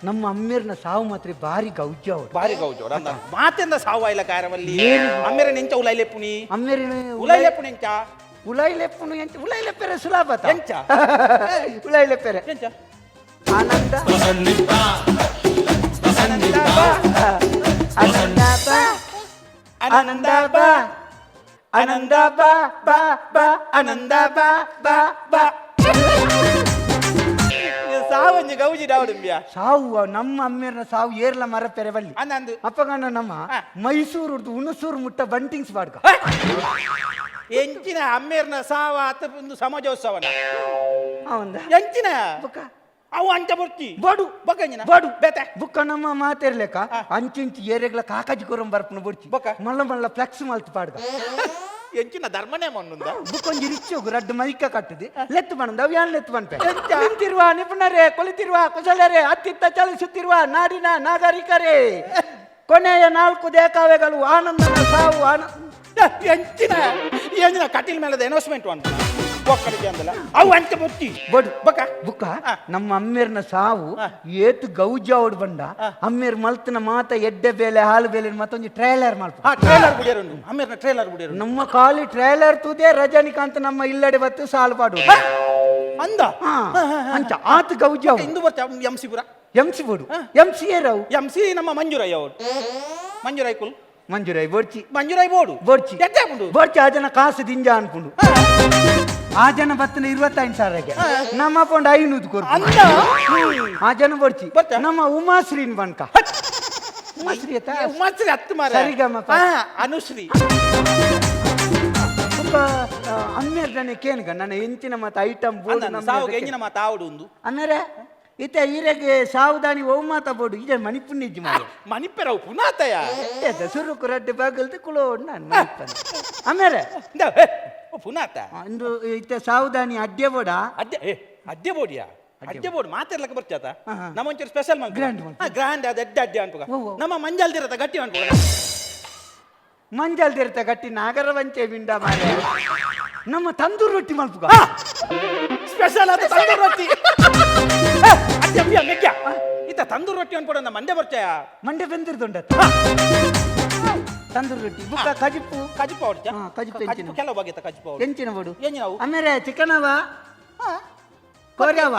ನಮ್ಮ ಅಮ್ಮೇರ್ನ ಸಾವು ಮಾತ್ರ ಬಾರಿ ಗೌಜ ಅವರು. ಬಾರಿ ಗೌಜೋಡ ಅಂದ ಮಾತೆಂದ ಸಾವು ಆಯ್ಲ ಕಾರವಲ್ಲಿ. ಏರು. ಅಮ್ಮೇರ ನೆಂಚ ಉಲೈ ಲೆಪ್ಪುನಿ. ಅಮ್ಮೇರಿನ ಉಲೈ ಲೆಪ್ಪುನಿ ಎಂಚ. ಉಲೈ ಲೆಪ್ಪುನು ಎಂಚ ಉಲೈ ಲೆಪ್ಪೆರೆ ಸುಲಭ. ಎಂಚ? ಉಲೈ ಲೆಪ್ಪೆರೆ. ಎಂಚ? ಆನಂದ ಆನಂದ ಬಾ ಆನಂದ ಬಾ ಆನಂದ ಬಾ ಆನಂದ ಬಾ ಬಾ ಬಾ ಆನಂದ ಬಾ ಬಾ ಬಾ. ಸಾವಂಜಿ ಗೌಜಿ ಡಾವಡುಂಬಿಯ ಸಾವು ನಮ್ಮ ಅಮ್ಮೇರ್ನ ಸಾವು ಏರ್ಲ ಮರ ಪೆರೆ ಬಲ್ಲಿ. ಅಂದಂದು. ಅಪ್ಪಗಣ್ಣ ನಮ್ಮ ಮೈಸೂರು ಹುಣಸೂರು ಮುಟ್ಟ ಬಂಟಿಂಗ್ಸ್ ಬಾಡ್ಕ. ಎಂಚಿನ ಅಮ್ಮೇರ್ನ ಸಾವ ಆತ ಒಂದು ಸಮಾಜೋತ್ಸವನ. ಅವಂದ ಎಂಚಿನ ಬುಕ್ಕ ಅವು ಅಂಚ ಬರ್ತಿ ಬೋಡು. ಬೊಕ್ಕಂಜಿನ ಬೋಡು. ಬೇತೆ. ಬುಕ್ಕ ನಮ್ಮ ಮಾತಿರ್ಲೆಕ್ಕ ಅಂಚಿಂಚಿ ಏರೆಗ್ಲ ಕಾಕಾಜಿ ಕೊರಂ ಬರ್ಪುನ ಬೊಡ್ಚಿ. ಬೊಕ್ಕ? ಮಲ್ಲ ಮಲ್ಲ ಫ್ಲೆಕ್ಸ್ ಮಲ್ತ್ ಪಾಡ್ಗ. ಎಂಚಿನ ಧರ್ಮನೇ ಮಣ್ಣುಂದ. ಬುಕ್ಕೊಂಜಿ ರಿಚ್ಚೋಗು ರಡ್ಡು ಮೈಕ ಕಟ್ಟುದು ಲೆತ್ತು ಬಣ್ಣದ ಅವು ಯಾನ್ ಲೆತ್ತು ಬನ್ಪೆ. ನಿಂತಿರುವ ನಿಪುಣರೇ, ಕೊಲಿತಿರುವ ಕುಶಲರೇ, ಅತ್ತಿತ್ತ ಚಲಿಸುತ್ತಿರುವ ನಾಡಿನ ನಾಗರಿಕರೇ, ಕೊನೆಯ 4 ದೇಕಾವೆಗಳು ಆನಂದನ ಸಾವು ಆನಂದ. ಎಂಚಿನ ಎಂಚಿನ ಕಟೀಲ್ ಮೇಲೆ ಅನೌನ್ಸ್ಮೆಂಟ್ ಉಂಟು ಒಕ್ಕಡಿಗೆ ಅಂದಲ್ಲ ಅವು ಅಂಚ ಬೊತ್ತಿ. ಬೊಡು. ಬೊಕ್ಕ? ಬುಕ್ಕ ನಮ್ಮ ಅಮ್ಮೇರ್ನ ಸಾವು ಏತು ಗೌಜಾವಡ್ ಬಂಡ ಅಮ್ಮೇರ್ ಮಲ್ತನ ಮಾತ ಎಡ್ಡೆ ಬೇಲೆ ಹಾಲು ಬೇಲೆ ಮತ್ತೊಂದು ಟ್ರೈಲರ್ ಮಲ್ಪ. ಟ್ರೈಲರ್ ಬುಡಿಯರುಂಡು ಅಮ್ಮೇರ್ನ ಟ್ರೈಲರ್ ಬುಡಿಯರು. ನಮ್ಮ ಖಾಲಿ ಟ್ರೈಲರ್ ತೂದೆ ರಜನಿಕಾಂತ್ ನಮ್ಮ ಇಲ್ಲಡೆ ಬತ್ತು ಸಾಲು ಪಾಡು ಅಂದ. ಅಂಚ ಆತ ಗೌಜಾವ್. ಇಂದು ಬರ್ತ ಎಂ ಸಿ ಪುರ. ಎಂ ಸಿ ಬೋಡು. M C ಏರವು. ಎಂ ಸಿ ನಮ್ಮ ಮಂಜುರೈ ಅವರು ಮಂಜುರೈ ಕುಲ್. ಮಂಜುರೈ ಬೋಡ್ಚಿ. ಮಂಜುರೈ ಬೋಡು. ಬೋಡ್ಚಿ. ಎಡ್ಡೆ ಉಂಡು. ಬೋಡ್ಚಿ. ಆ ಜನ ಕಾಸು ದಿಂಜ ಅನ್ಪುಂಡು. ಆ ಜನ ಬತ್ತನ 25,000ಕ್ಕೆ ನಮ್ಮ ಪೋಂಡು 500 ಕೊರ್ಪು. ಅಂದ. ಆ ಜನ ಬೋಡ್ಚಿ. ಬರ್ತಾ? ನಮ್ಮ ಉಮಾಶ್ರೀನ್ ಬನ್ಕ. ಉಮಾಶ್ರೀ ಆತ? ಉಮಾಶ್ರೀ ಹತ್ತು ಮಾರ. ಸರಿಗಮಪ. ಅನುಶ್ರೀ. ಬೊಕ್ಕ ಅಮ್ಮೇರ್ ಕೇನ್ಗ ನನ್ನ ಎಂಚಿನ ಮಾತ ಐಟಮ್ ಬೋರ್ಡ್. ಸಾವು ಎಂಜಿನ ಮಾತ ಆವಡು ಉಂದು. ಅಮ್ಮೇರೆ ಇತ್ತೆ ಈರೆಗೆ ಸಾವುದಾನಿ ಓ ಮಾತ ಬೋಡು ಇದೆ ಮಣಿಪುಣ್ಣಿಜ್ಜಿ ಮಾರೆ. ಮಣಿಪೆರವು ಪುನಾತಯ. ಸುರುಕು ರಡ್ಡು ಬಾಗಲ್ದು ಕುಲೋ ನಾನು ಮಣಿಪನ್. ಅಮ್ಮೇರೆ ಪುನಾತ. ಇಂದು ಇತ್ತೆ ಸಾವುದಾನಿ ಅಡ್ಡೆ ಬೋಡ. ಅಡ್ಡೆ ಅಡ್ಡೆ ಬೋಡಿಯಾ? ಅಡ್ಡೆ ಬೋರ್ಡ್ ಮಾತಿರ್ಲಕ್ಕ ಬರ್ಚಾತ. ನಮ್ಮ ಒಂಚೂರು ಸ್ಪೆಷಲ್ ಗ್ರ್ಯಾಂಡ್. ಗ್ರ್ಯಾಂಡ್ ಅದು ಅಡ್ಡೆ ಅಡ್ಡೆ ಅನ್ಪುಗ. ನಮ್ಮ ಮಂಜಲ್ದಿರತ್ತ ಗಟ್ಟಿ ಅನ್ಪುಗ. ಮಂಜಲ್ದಿರತ್ತ ಗಟ್ಟಿ ನಾಗರ ವಂಚೆ ಬಿಂಡ ಮಾರೆ. ನಮ್ಮ ತಂದೂರು ರೊಟ್ಟಿ ಮಲ್ಪುಗ. ಸ್ಪೆಷಲ್ ಅದು ತಂದೂರು ರೊಟ್ಟಿ. ಅಡ್ಡೆ ಮೆಗ್ಗ ಇತ್ತ ತಂದೂರು ರೊಟ್ಟಿ ಅನ್ಪಡ ನಮ್ಮ ಮಂಡೆ ಬರ್ಚಾಯ. ಮಂಡೆ ಬೆಂದಿರ್ದುಂಡ ತಂದೂರು ರೊಟ್ಟಿ. ಬುಕ್ಕ ಕಜಿಪ್ಪು. ಕಜಿಪ್ಪು ಹೊಡ್ಚ. ಕಜಿಪ್ಪು. ಕಜಿಪ್ಪು ಕೆಲವು ಬಗೆತ ಕಜಿಪ್ಪು. ಎಂಚಿನ ಬೋಡು. ಎಂಚಿನವು? ಆಮೇಲೆ ಚಿಕನವ ಕೋರಿಯವ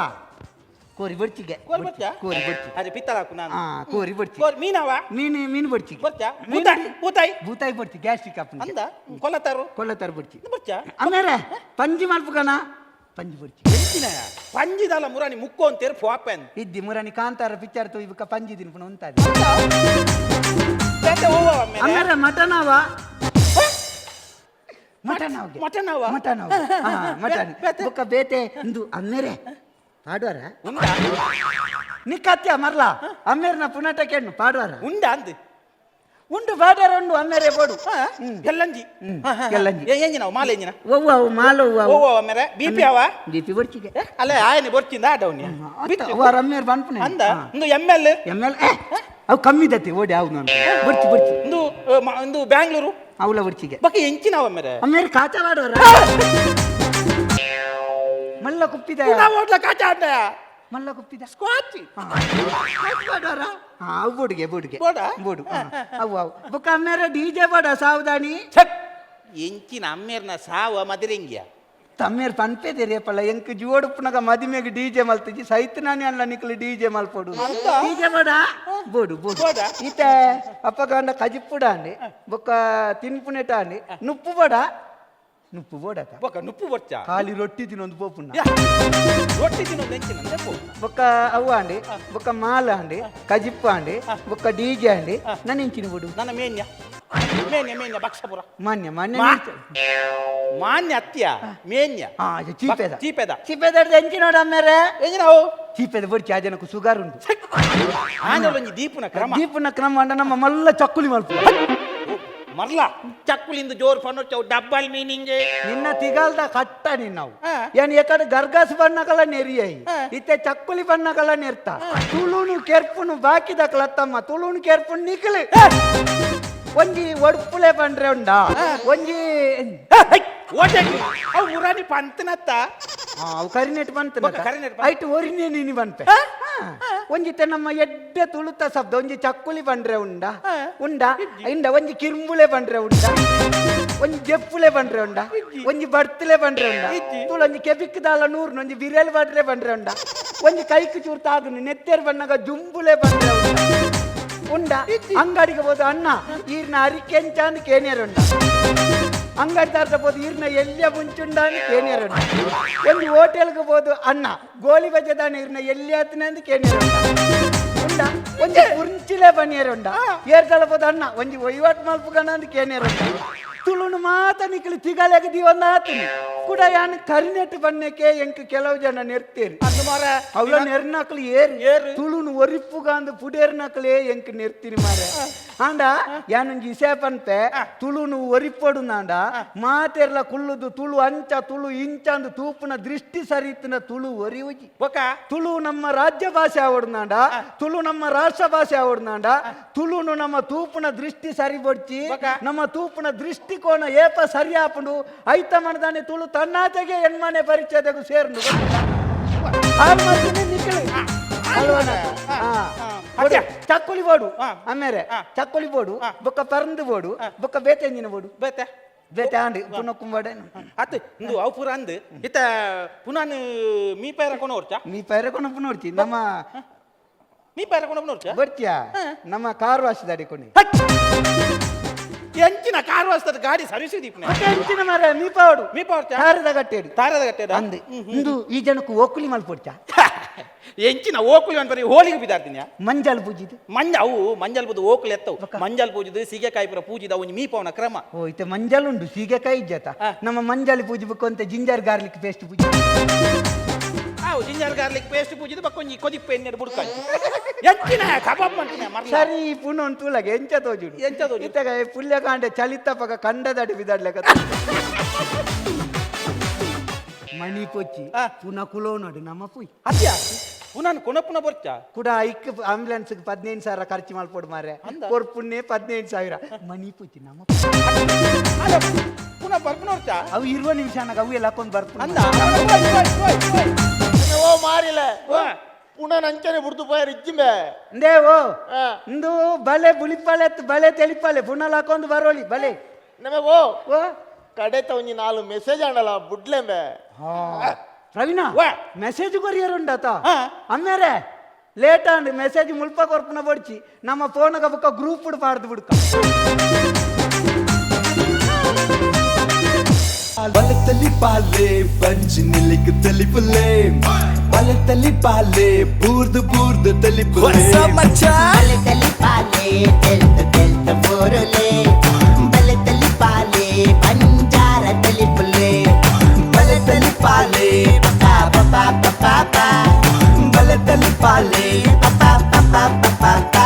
ಕೋರಿ ಬೊಡ್ಚಿಗೆ. ಕೋರಿ ಬೊಡ್ಚಾ? ಕೋರಿ ಬೊಡ್ಚಿ. ಅದೇ ಪಿತ್ತಲ ಹಾಕು ನಾನು. ಕೋರಿ ಬೊಡ್ಚಿ. ಕೋರಿ ಮೀನವ? ಮೀನು ಮೀನು ಬೊಡ್ಚಿಗೆ. ಬೊಡ್ಚಾ? ಬೂತಾಯಿ ಬೂತಾಯಿ. ಬೂತಾಯಿ ಬೊಡ್ಚಿ ಗ್ಯಾಸ್ಟ್ರಿಕ್ ಅಪ್ಪನಿಗೆ. ಅಂದ ಕೊಲ್ಲತಾರು. ಕೊಲ್ಲತಾರು ಬೊಡ್ಚಿ. ಬೊಡ್ಚಾ? ಆಮೇಲೆ ಪಂಜಿ ಮಲ್ಪುಗನ ಪಂಜಿ ಬೊಡ್ಚಿ. ಎಂಚಿನ ಪಂಜಿದಲ್ಲ ಮುರಾನಿ ಮುಕ್ಕೋ ಅಂತೇರು ಫೋಪೆನ್. ಇದ್ದಿ ಮುರಾನಿ ಕಾಂತಾರ ಪಿಕ್ಚರ್ ತೋ ಇವಕ್ಕ ಪಂಜಿ ದಿನ ಪುನ ಉಂತಾದೆ. ಆಮೇಲೆ ಮಟನ್ ಅವ. ಮಟನ್ ಅವ. ಮಟನ್ ಅವ? ಮಟನ್ ಅವ. ಮಟನ್. ಬೊಕ್ಕ ಬೇತೆ ಇಂದು ಅಮ್ಮೇರೆ ಪಾಡುವಾರ ನಿಕ್ಕತ್ಯ ಮರ್ಲ ಅಮ್ಮೇರ್ನ ಪುನಟ ಕೆಣ್ಣು ಪಾಡುವಾರ. ಉಂಡ ಅಂದ್. ಉಂಡು ಪಾಡುವಾರ ಉಂಡು ಅಮ್ಮೇರೆ ಬೋಡು. ಎಲ್ಲಂಜಿ. ಎಲ್ಲಂಜಿ. ಎಂಜಿನ ಮಾಲೆ ಎಂಜಿನ? ಒವ್ವ ಅವು ಮಾಲ ಒವ್ವ. ಒವ್ವ ಅಮ್ಮೇರೆ ಬಿ ಪಿ ಅವ? ಬಿ ಪಿ ಬೊಡ್ಚಿಗೆ. ಅಲ್ಲ ಆಯನೆ ಬೊಡ್ಚಿಂದ ಆಡವನಿ. ಅವ ಅಮ್ಮೇರ್ ಬನ್ಪುನೆ. ಅಂದ ಇಂದು ಎಮ್ ಎಲ್. ಎಮ್ ಎಲ್ ಅವು ಕಮ್ಮಿ ದತ್ತಿ ಓಡಿ ಅವು ನಾನು ಬೊಡ್ಚಿ ಬೊಡ್ಚಿ. ಇಂದು ಇಂದು ಬ್ಯಾಂಗ್ಳೂರು. ಅವಳ ಬೊಡ್ಚಿಗೆ. ಬೊಕ್ಕ ಎಂಚಿನ ಅವ ಅಮ್ಮೇರೆ? ಅಮ್ಮೇರೆ ಕಾಚ ಮಾಡುವರ. ಮಲ್ಲ ಕುಪ್ಪಿದ. ಹೋಟ್ಲ ಕಾಚ ಆಡ. ಮಲ್ಲ ಕುಪ್ಪಿದ. ಸ್ಕ್ವಾಚ್. ಮಾಡುವರ. ಅವು ಬೋಡಿಗೆ ಬೋಡಿಗೆ. ಬೋಡ? ಬೋಡು. ಅವು ಅವು. ಬೊಕ್ಕ ಅಮ್ಮೇರೆ ಡಿಜೆ ಬೋಡ ಸಾವಧಾನಿ. ಎಂಚಿನ ಅಮ್ಮೇರ್ನ ಸಾವ ಮದಿರೆಂಗಿಯ. ತಮ್ಮೇರ್ ಪನ್ಪೆದೆ ಪಳ್ಳ ಎಂಕ್ ಜೋಡುಪ್ಪುನಗ ಮದಿಮೆಗೆ ಡಿಜೆ ಮಲ್ತಿಜಿ ಸೈತನಾನಿ ಅಲ್ಲ ನಿಕ್ಲು ಡಿಜೆ ಮಲ್ಪೊಡು. ಡಿಜೆ ಬೋಡ ಬೋಡು ಬೋಡು. ಈತೆ ಅಪ್ಪಗಂಡ ಕಜಿಪ್ಪುಡ ಅಂಡಿ ಬೊಕ್ಕ ತಿನ್ಪುನೆಟ ಅಂಡಿ ನುಪ್ಪು ಬೋಡ ನುಪ್ಪು ಬೋಡ. ಬೊಕ್ಕ ನುಪ್ಪು ಬೊಚ್ಚ. ಖಾಲಿ ರೊಟ್ಟಿ ತಿನ್ನೊಂದು ಪೋಪುನ. ರೊಟ್ಟಿ ತಿನ್ನೊಂದು ಎಂಚಿನ ಬೊಕ್ಕ ಅವ್ವ ಅಂಡಿ ಬೊಕ್ಕ ಮಾಲ ಅಂಡಿ ಕಜಿಪ್ಪು ಅಂಡಿ ಬೊಕ್ಕ ಡಿಜೆ ಅಂಡಿ ನನ್ನ ಎಂಚಿನ ಬೋಡು. ನನ್ನ ಮೇನ್ಯ ಮೇನ್ಯ ಮೇನ್ಯ ಬಕ್ಷಪುರ. ಮಾನ್ಯ ಮಾನ್ಯ ಮಾನ್ಯ ಅತ್ಯ ಮೇನ್ಯ. ಚೀಪೆದ. ಚೀಪೆದ. ಚೀಪೆದ ಎಂಚಿನೋಡ ಅಮ್ಮೇರೆ. ಎಂಚಿನವು? ಚೀಪೆದ ಬೊಡ್ಚಿ ಆ ಜನಕ್ಕೆ ಸುಗಾರ್ ಉಂಟು. ಆಂದೋಲನ ದೀಪುನ ಕ್ರಮ. ದೀಪುನ ಕ್ರಮ ಅಂಡ ನಮ್ಮ ಮಲ್ಲ ಚಕ್ಕುಲಿ ಮಲ್ಪ. ಮರ್ಲ ಚಕ್ಕುಲಿಂದ ಜೋರು ಪನ್ನೊಚ್ಚವು ಡಬ್ಬಲ್ ಮೀನಿಂಗ್. ನಿನ್ನ ತಿಗಲ್ದ ಕಟ್ಟ ನಿನ್ನವು ಏನ್ ಎಕಡೆ ಗರ್ಗಾಸ್ ಬಣ್ಣಕಲ ನೆರಿಯೈ ಇತ್ತೆ ಚಕ್ಕುಲಿ ಬಣ್ಣಕಲ ನೆರ್ತ ತುಳುನು ಕೆರ್ಪುನು ಬಾಕಿ ದಕ್ಕಲತ್ತಮ್ಮ ತುಳುನು ಕೆರ್ಪುನು ನಿಕ್ಲು ಒಂಜಿ ಒಡ್ಪುಲೆ ಪಂಡ್ರೆ ಉಂಡ ಒಂಜಿ ಅವು ಮುರಾನಿ ಪಂತನತ್ತ. ಅವು ಕರಿನೆಟ್ ಬಂತ ಐಟ್ ಒರಿನೇ ನೀನು ಬಂತೆ ಒಂಜಿತ್ತೆ ನಮ್ಮ ಎಡ್ಡೆ ತುಳುತ ಶಬ್ದ ಒಂಜಿ ಚಕ್ಕುಲಿ ಬಂಡ್ರೆ ಉಂಡ ಉಂಡ ಇಂಡ ಒಂಜಿ ಕಿರ್ಂಬುಲೆ ಬಂಡ್ರೆ ಉಂಡ ಒಂಜಿ ಜೆಪ್ಪುಲೆ ಬಂಡ್ರೆ ಉಂಡ ಒಂಜಿ ಬಡ್ತಲೆ ಬಂಡ್ರೆ ಉಂಡ ತುಳು ಒಂಜಿ ಕೆಬಿಕ್ದಾಲ ನೂರ್ನ ಒಂಜಿ ಬಿರೆಲ್ ಬಂಡ್ರೆ ಬಂಡ್ರೆ ಉಂಡ ಒಂಜಿ ಕೈಕು ಚೂರು ತಾಗುನು ನೆತ್ತೆರ್ ಬಣ್ಣಗ ಜುಂಬುಲೆ ಬಂಡ್ರೆ ಉಂಡ ಉಂಡ ಅಂಗಡಿಗೆ ಹೋದ ಅಣ್ಣ ಈರ್ನ ಅರಿಕೆಂಚಾಂದ್ ಕೇನಿಯರ್ ಉಂಡ. ಅಂಗಡಿ ಬೋದು ಇರ್ನ ಎಲ್ಲಿಯ ಮುಂಚುಂಡಾನು ಕೇನಿಯರುಂಡ. ಒಂದು ಹೋಟೆಲ್ಗೆ ಬೋದು ಅಣ್ಣ ಗೋಲಿ ಬಜೆದಾನ ಇರ್ನ ಎಲ್ಲಿ ಆತನಂದು ಕೇನಿಯರುಂಡ ಉಂಡ. ಒಂಜಿ ಉಂಚಿಲೆ ಬನಿಯರುಂಡ ಏರ್ದಳ ಬೋದು ಅಣ್ಣ ಒಂಜಿ ವಹಿವಾಟ್ ಮಲ್ಪುಗಣ ಅಂದ್ ಕೇನಿಯರುಂಡ. ತುಳುನು ಮಾತ ನಿಕ್ಲು ತಿಗಲೆಗ ದಿವನ್ನ ಆತನಿ ಕೂಡ ಯಾನ್ ಕರಿನೆಟ್ಟು ಬಣ್ಣಕ್ಕೆ ಎಂಕ್ ಕೆಲವು ಜನ ನೆರ್ತೀರಿ. ಅವಳ ನೆರ್ನಕ್ಲು ಏರು ತುಳುನು ಒರಿಪ್ಪುಗಾಂದು ಪುಡೇರ್ನಕ್ಲೇ ಎಂಕ್ ನೆರ್ತೀನಿ ಮಾರೆ. ಆಂಡ ಯಾನೊಂಜಿ ಇಸೆ ಪನ್ಪೆ ತುಳುನು ಒರಿಪ್ಪೊಡು ನಾಂಡ ಮಾತೆರ್ಲ ಕುಲ್ಲುದು ತುಳು ಅಂಚ ತುಳು ಇಂಚ ಅಂದು ತೂಪುನ ದೃಷ್ಟಿ ಸರಿತಿನ ತುಳು ಒರಿಯುಜಿ. ಬೊಕ ತುಳು ನಮ್ಮ ರಾಜ್ಯ ಭಾಷೆ ಆವಡ್ನಾಂಡ, ತುಳು ನಮ್ಮ ರಾಷ್ಟ್ರ ಭಾಷೆ ಆವಡ್ನಾಂಡ, ತುಳುನು ನಮ್ಮ ತೂಪುನ ದೃಷ್ಟಿ ಸರಿಬೊಡ್ಚಿ, ನಮ್ಮ ತೂಪುನ ದೃಷ್ಟಿಕೋನ ಏಪ ಸರಿ ಆಪುಂಡು ಐತ ಮಣದಾನೆ ತುಳು ತನ್ನಾತೆಗೆ ಎನ್ಮನೆ ಪರಿಚಯದಗೂ ಸೇರ್ನು ಚಕ್ಕುಲಿ ಬೋಡು ಆಮೇಲೆ ಚಕ್ಕುಲಿ ಬೋಡು ಬೊಕ್ಕ ಪರಂದು ಬೋಡು ಬೊಕ್ಕ ಬೇತೆ ಎಂಜಿನ ಬೋಡು ಬೇತೆ ಬೇತೆ ಆಂಡ್ ಪುನಃ ಕುಂಬಾಡೆ ಅತ್ ಇಂದು ಅವು ಪೂರ ಅಂದ್ ಇತ್ತ ಪುನಃ ಮೀ ಪೈರ ಕೊನ ಹೊರ್ಚ ನೀ ಪೈರ ಕೊನ ಪುನೋಡ್ತಿ ನಮ್ಮ ಮೀ ಪೈರ ಕೊನ ನೋಡ್ಚ ಬರ್ತಿಯಾ ನಮ್ಮ ಕಾರ್ ವಾಶ್ ದಾಡಿ ಕೊನಿ ಎಂಚಿನ ಕಾರ್ ವಾಸ್ತದ ಗಾಡಿ ಸರ್ವಿಸ್ ದೀಪನೆ ಎಂಚಿನ ಮಾರ ಮೀ ಪಾವಡು ಮೀ ಪಾವಡ್ಚ? ಕಾರದ ಗಟ್ಟೇಡು ತಾರದ ಗಟ್ಟೇಡ? ಅಂದ್ ಇಂದು ಈ ಜನಕ್ಕೆ ಓಕುಲಿ ಮಲ್ಪೊಡ್ಚ ಎಂಚಿನ ಓಕುಲಿ ಅನ್ಪರಿ ಹೋಳಿಗೆ ಬಿದಾರ್ದಿನ ಮಂಜಲ್ ಪೂಜಿದು ಮಂಜ ಅವು ಮಂಜಲ್ ಬುದು ಓಕುಲಿ ಎತ್ತವು ಮಂಜಲ್ ಪೂಜಿದು ಸೀಗೆಕಾಯಿ ಪೂರ ಪೂಜಿದ ಅವು ಮೀ ಪವನ ಕ್ರಮ. ಓ ಇತ್ತೆ ಮಂಜಲ್ ಉಂಡು ಸೀಗೆಕಾಯಿ ಇಜ್ಜತ ನಮ್ಮ ಮಂಜಲ್ ಪೂಜಿ ಬುಕ್ ಅಂತ ಜಿಂಜರ್ ಗಾರ್ಲಿಕ್ ಪೇಸ್ಟ್ ಪೂಜಿ ಅವು ಜಿಂಜರ್ ಗಾರ್ಲಿಕ್ ಪೇಸ್ಟ್ ಪೂಜಿದು ಬಕ್ಕೊಂಜಿ ಕೊದಿಪ್ಪು ಎಣ್ಣೆ ಬುಡ್ಕಂಚಿ ಎಂಚಿನ ಕಬಾಬ್ ಮಂತಿನ ಮರ್ಲ ಸರಿ ಪುನಃ ಉಂಟು ಎಂಚ ತೋಜುಡು ಎಂಚ ತೋಜುಡು? ಇತ್ತಗ ಪುಲ್ಯ ಕಾಂಡೆ ಚಳಿತ ಪಗ ಕಂಡದಡಿ ಬಿದಾಡ್ಲೆಕ ಮಣಿ ಪೊಚ್ಚಿ ಪುನಃ ಕುಲೋನಡು ನಮ್ಮ ಪುಯ್ ಅತ್ಯ ಪುನಃ ಕೊನಪುನ ಬೊರ್ಚ ಕೂಡ ಐಕ್ ಆಂಬ್ಯುಲೆನ್ಸ್ 15,000 ಖರ್ಚು ಮಲ್ಪೊಡು ಮಾರೆ ಕೊರ್ಪುನ್ನೇ 15,000 ಮಣಿ ಪೊಚ್ಚಿ ನಮ್ಮ ಅಲ್ಲ ಪುನಃ ಬರ್ಪುನೋರ್ಚ ಅವು ಇರುವ ನಿಮಿಷ ಅವು ಎಲ್ಲ ಹಾಕೊಂಡು ಬರ್ಪುನ ಅಂದ ಓ ಮಾರಿಲ್ಲ ಪುನಃ ನಂಚನೆ ಬುಡ್ದು ಪೋಯರ್ ಇಜ್ಜಿಂಬೆ. ಅಂದೇ ಓ ಇಂದು ಬಲೆ ಬುಲಿಪಾಲೆ ಬಲೆ ತೆಲಿಪಾಲೆ ಪುನಃ ಹಾಕೊಂಡು ಬರೋಳಿ ಬಲೆ ನಮೆ ಓ ಓ ಕಡೆತ ಒಂಜಿ ನಾಲು ಮೆಸೇಜ್ ಆಂಡಲ ಬುಡ್ಲೆಂಬೆ. ಪ್ರವೀಣ ವಾ. ಮೆಸೇಜ್ ಕೊರಿಯರ್ ಉಂಡಾತ ಹಾ. ಅಮ್ಮೇರೆ ಲೇಟ್ ಆಂಡ್ ಮೆಸೇಜ್ ಮುಲ್ಪ ಕೊರ್ಪುನ ಬಡ್ಚಿ ನಮ್ಮ ಫೋನ್ ಬೊಕ್ಕ ಗ್ರೂಪ್ ಪಾಡ್ದು ಬಿಡ್ಕ. ಬಲೆ ತಲಿಪಾಲೆ ಬಂಜಿ ನಿಲಿಕ್ ತಲಿಪುಲೆ ಬಲೆ ತಲಿಪಾಲೆ ಬೂರ್ದು ಬೂರ್ದು ತಲಿಪುಲೆ ಬಲೆ ತಲಿಪಾಲೆ ತೆಲ್ತ ತೆಲ್ತ ಬೋರುಲೆ ಬಲೆ ತಲಿಪಾಲೆ ಬಂಜಾರ ತಲಿಪುಲೆ ಬಲೆ ತಲಿಪಾಲೆ ಪಾ ಪಾ ಪಾ ಪಾ ಬಲೆ ತಲಿಪಾಲೆ ಪಾ ಪಾ ಪಾ ಪಾ ಪಾ.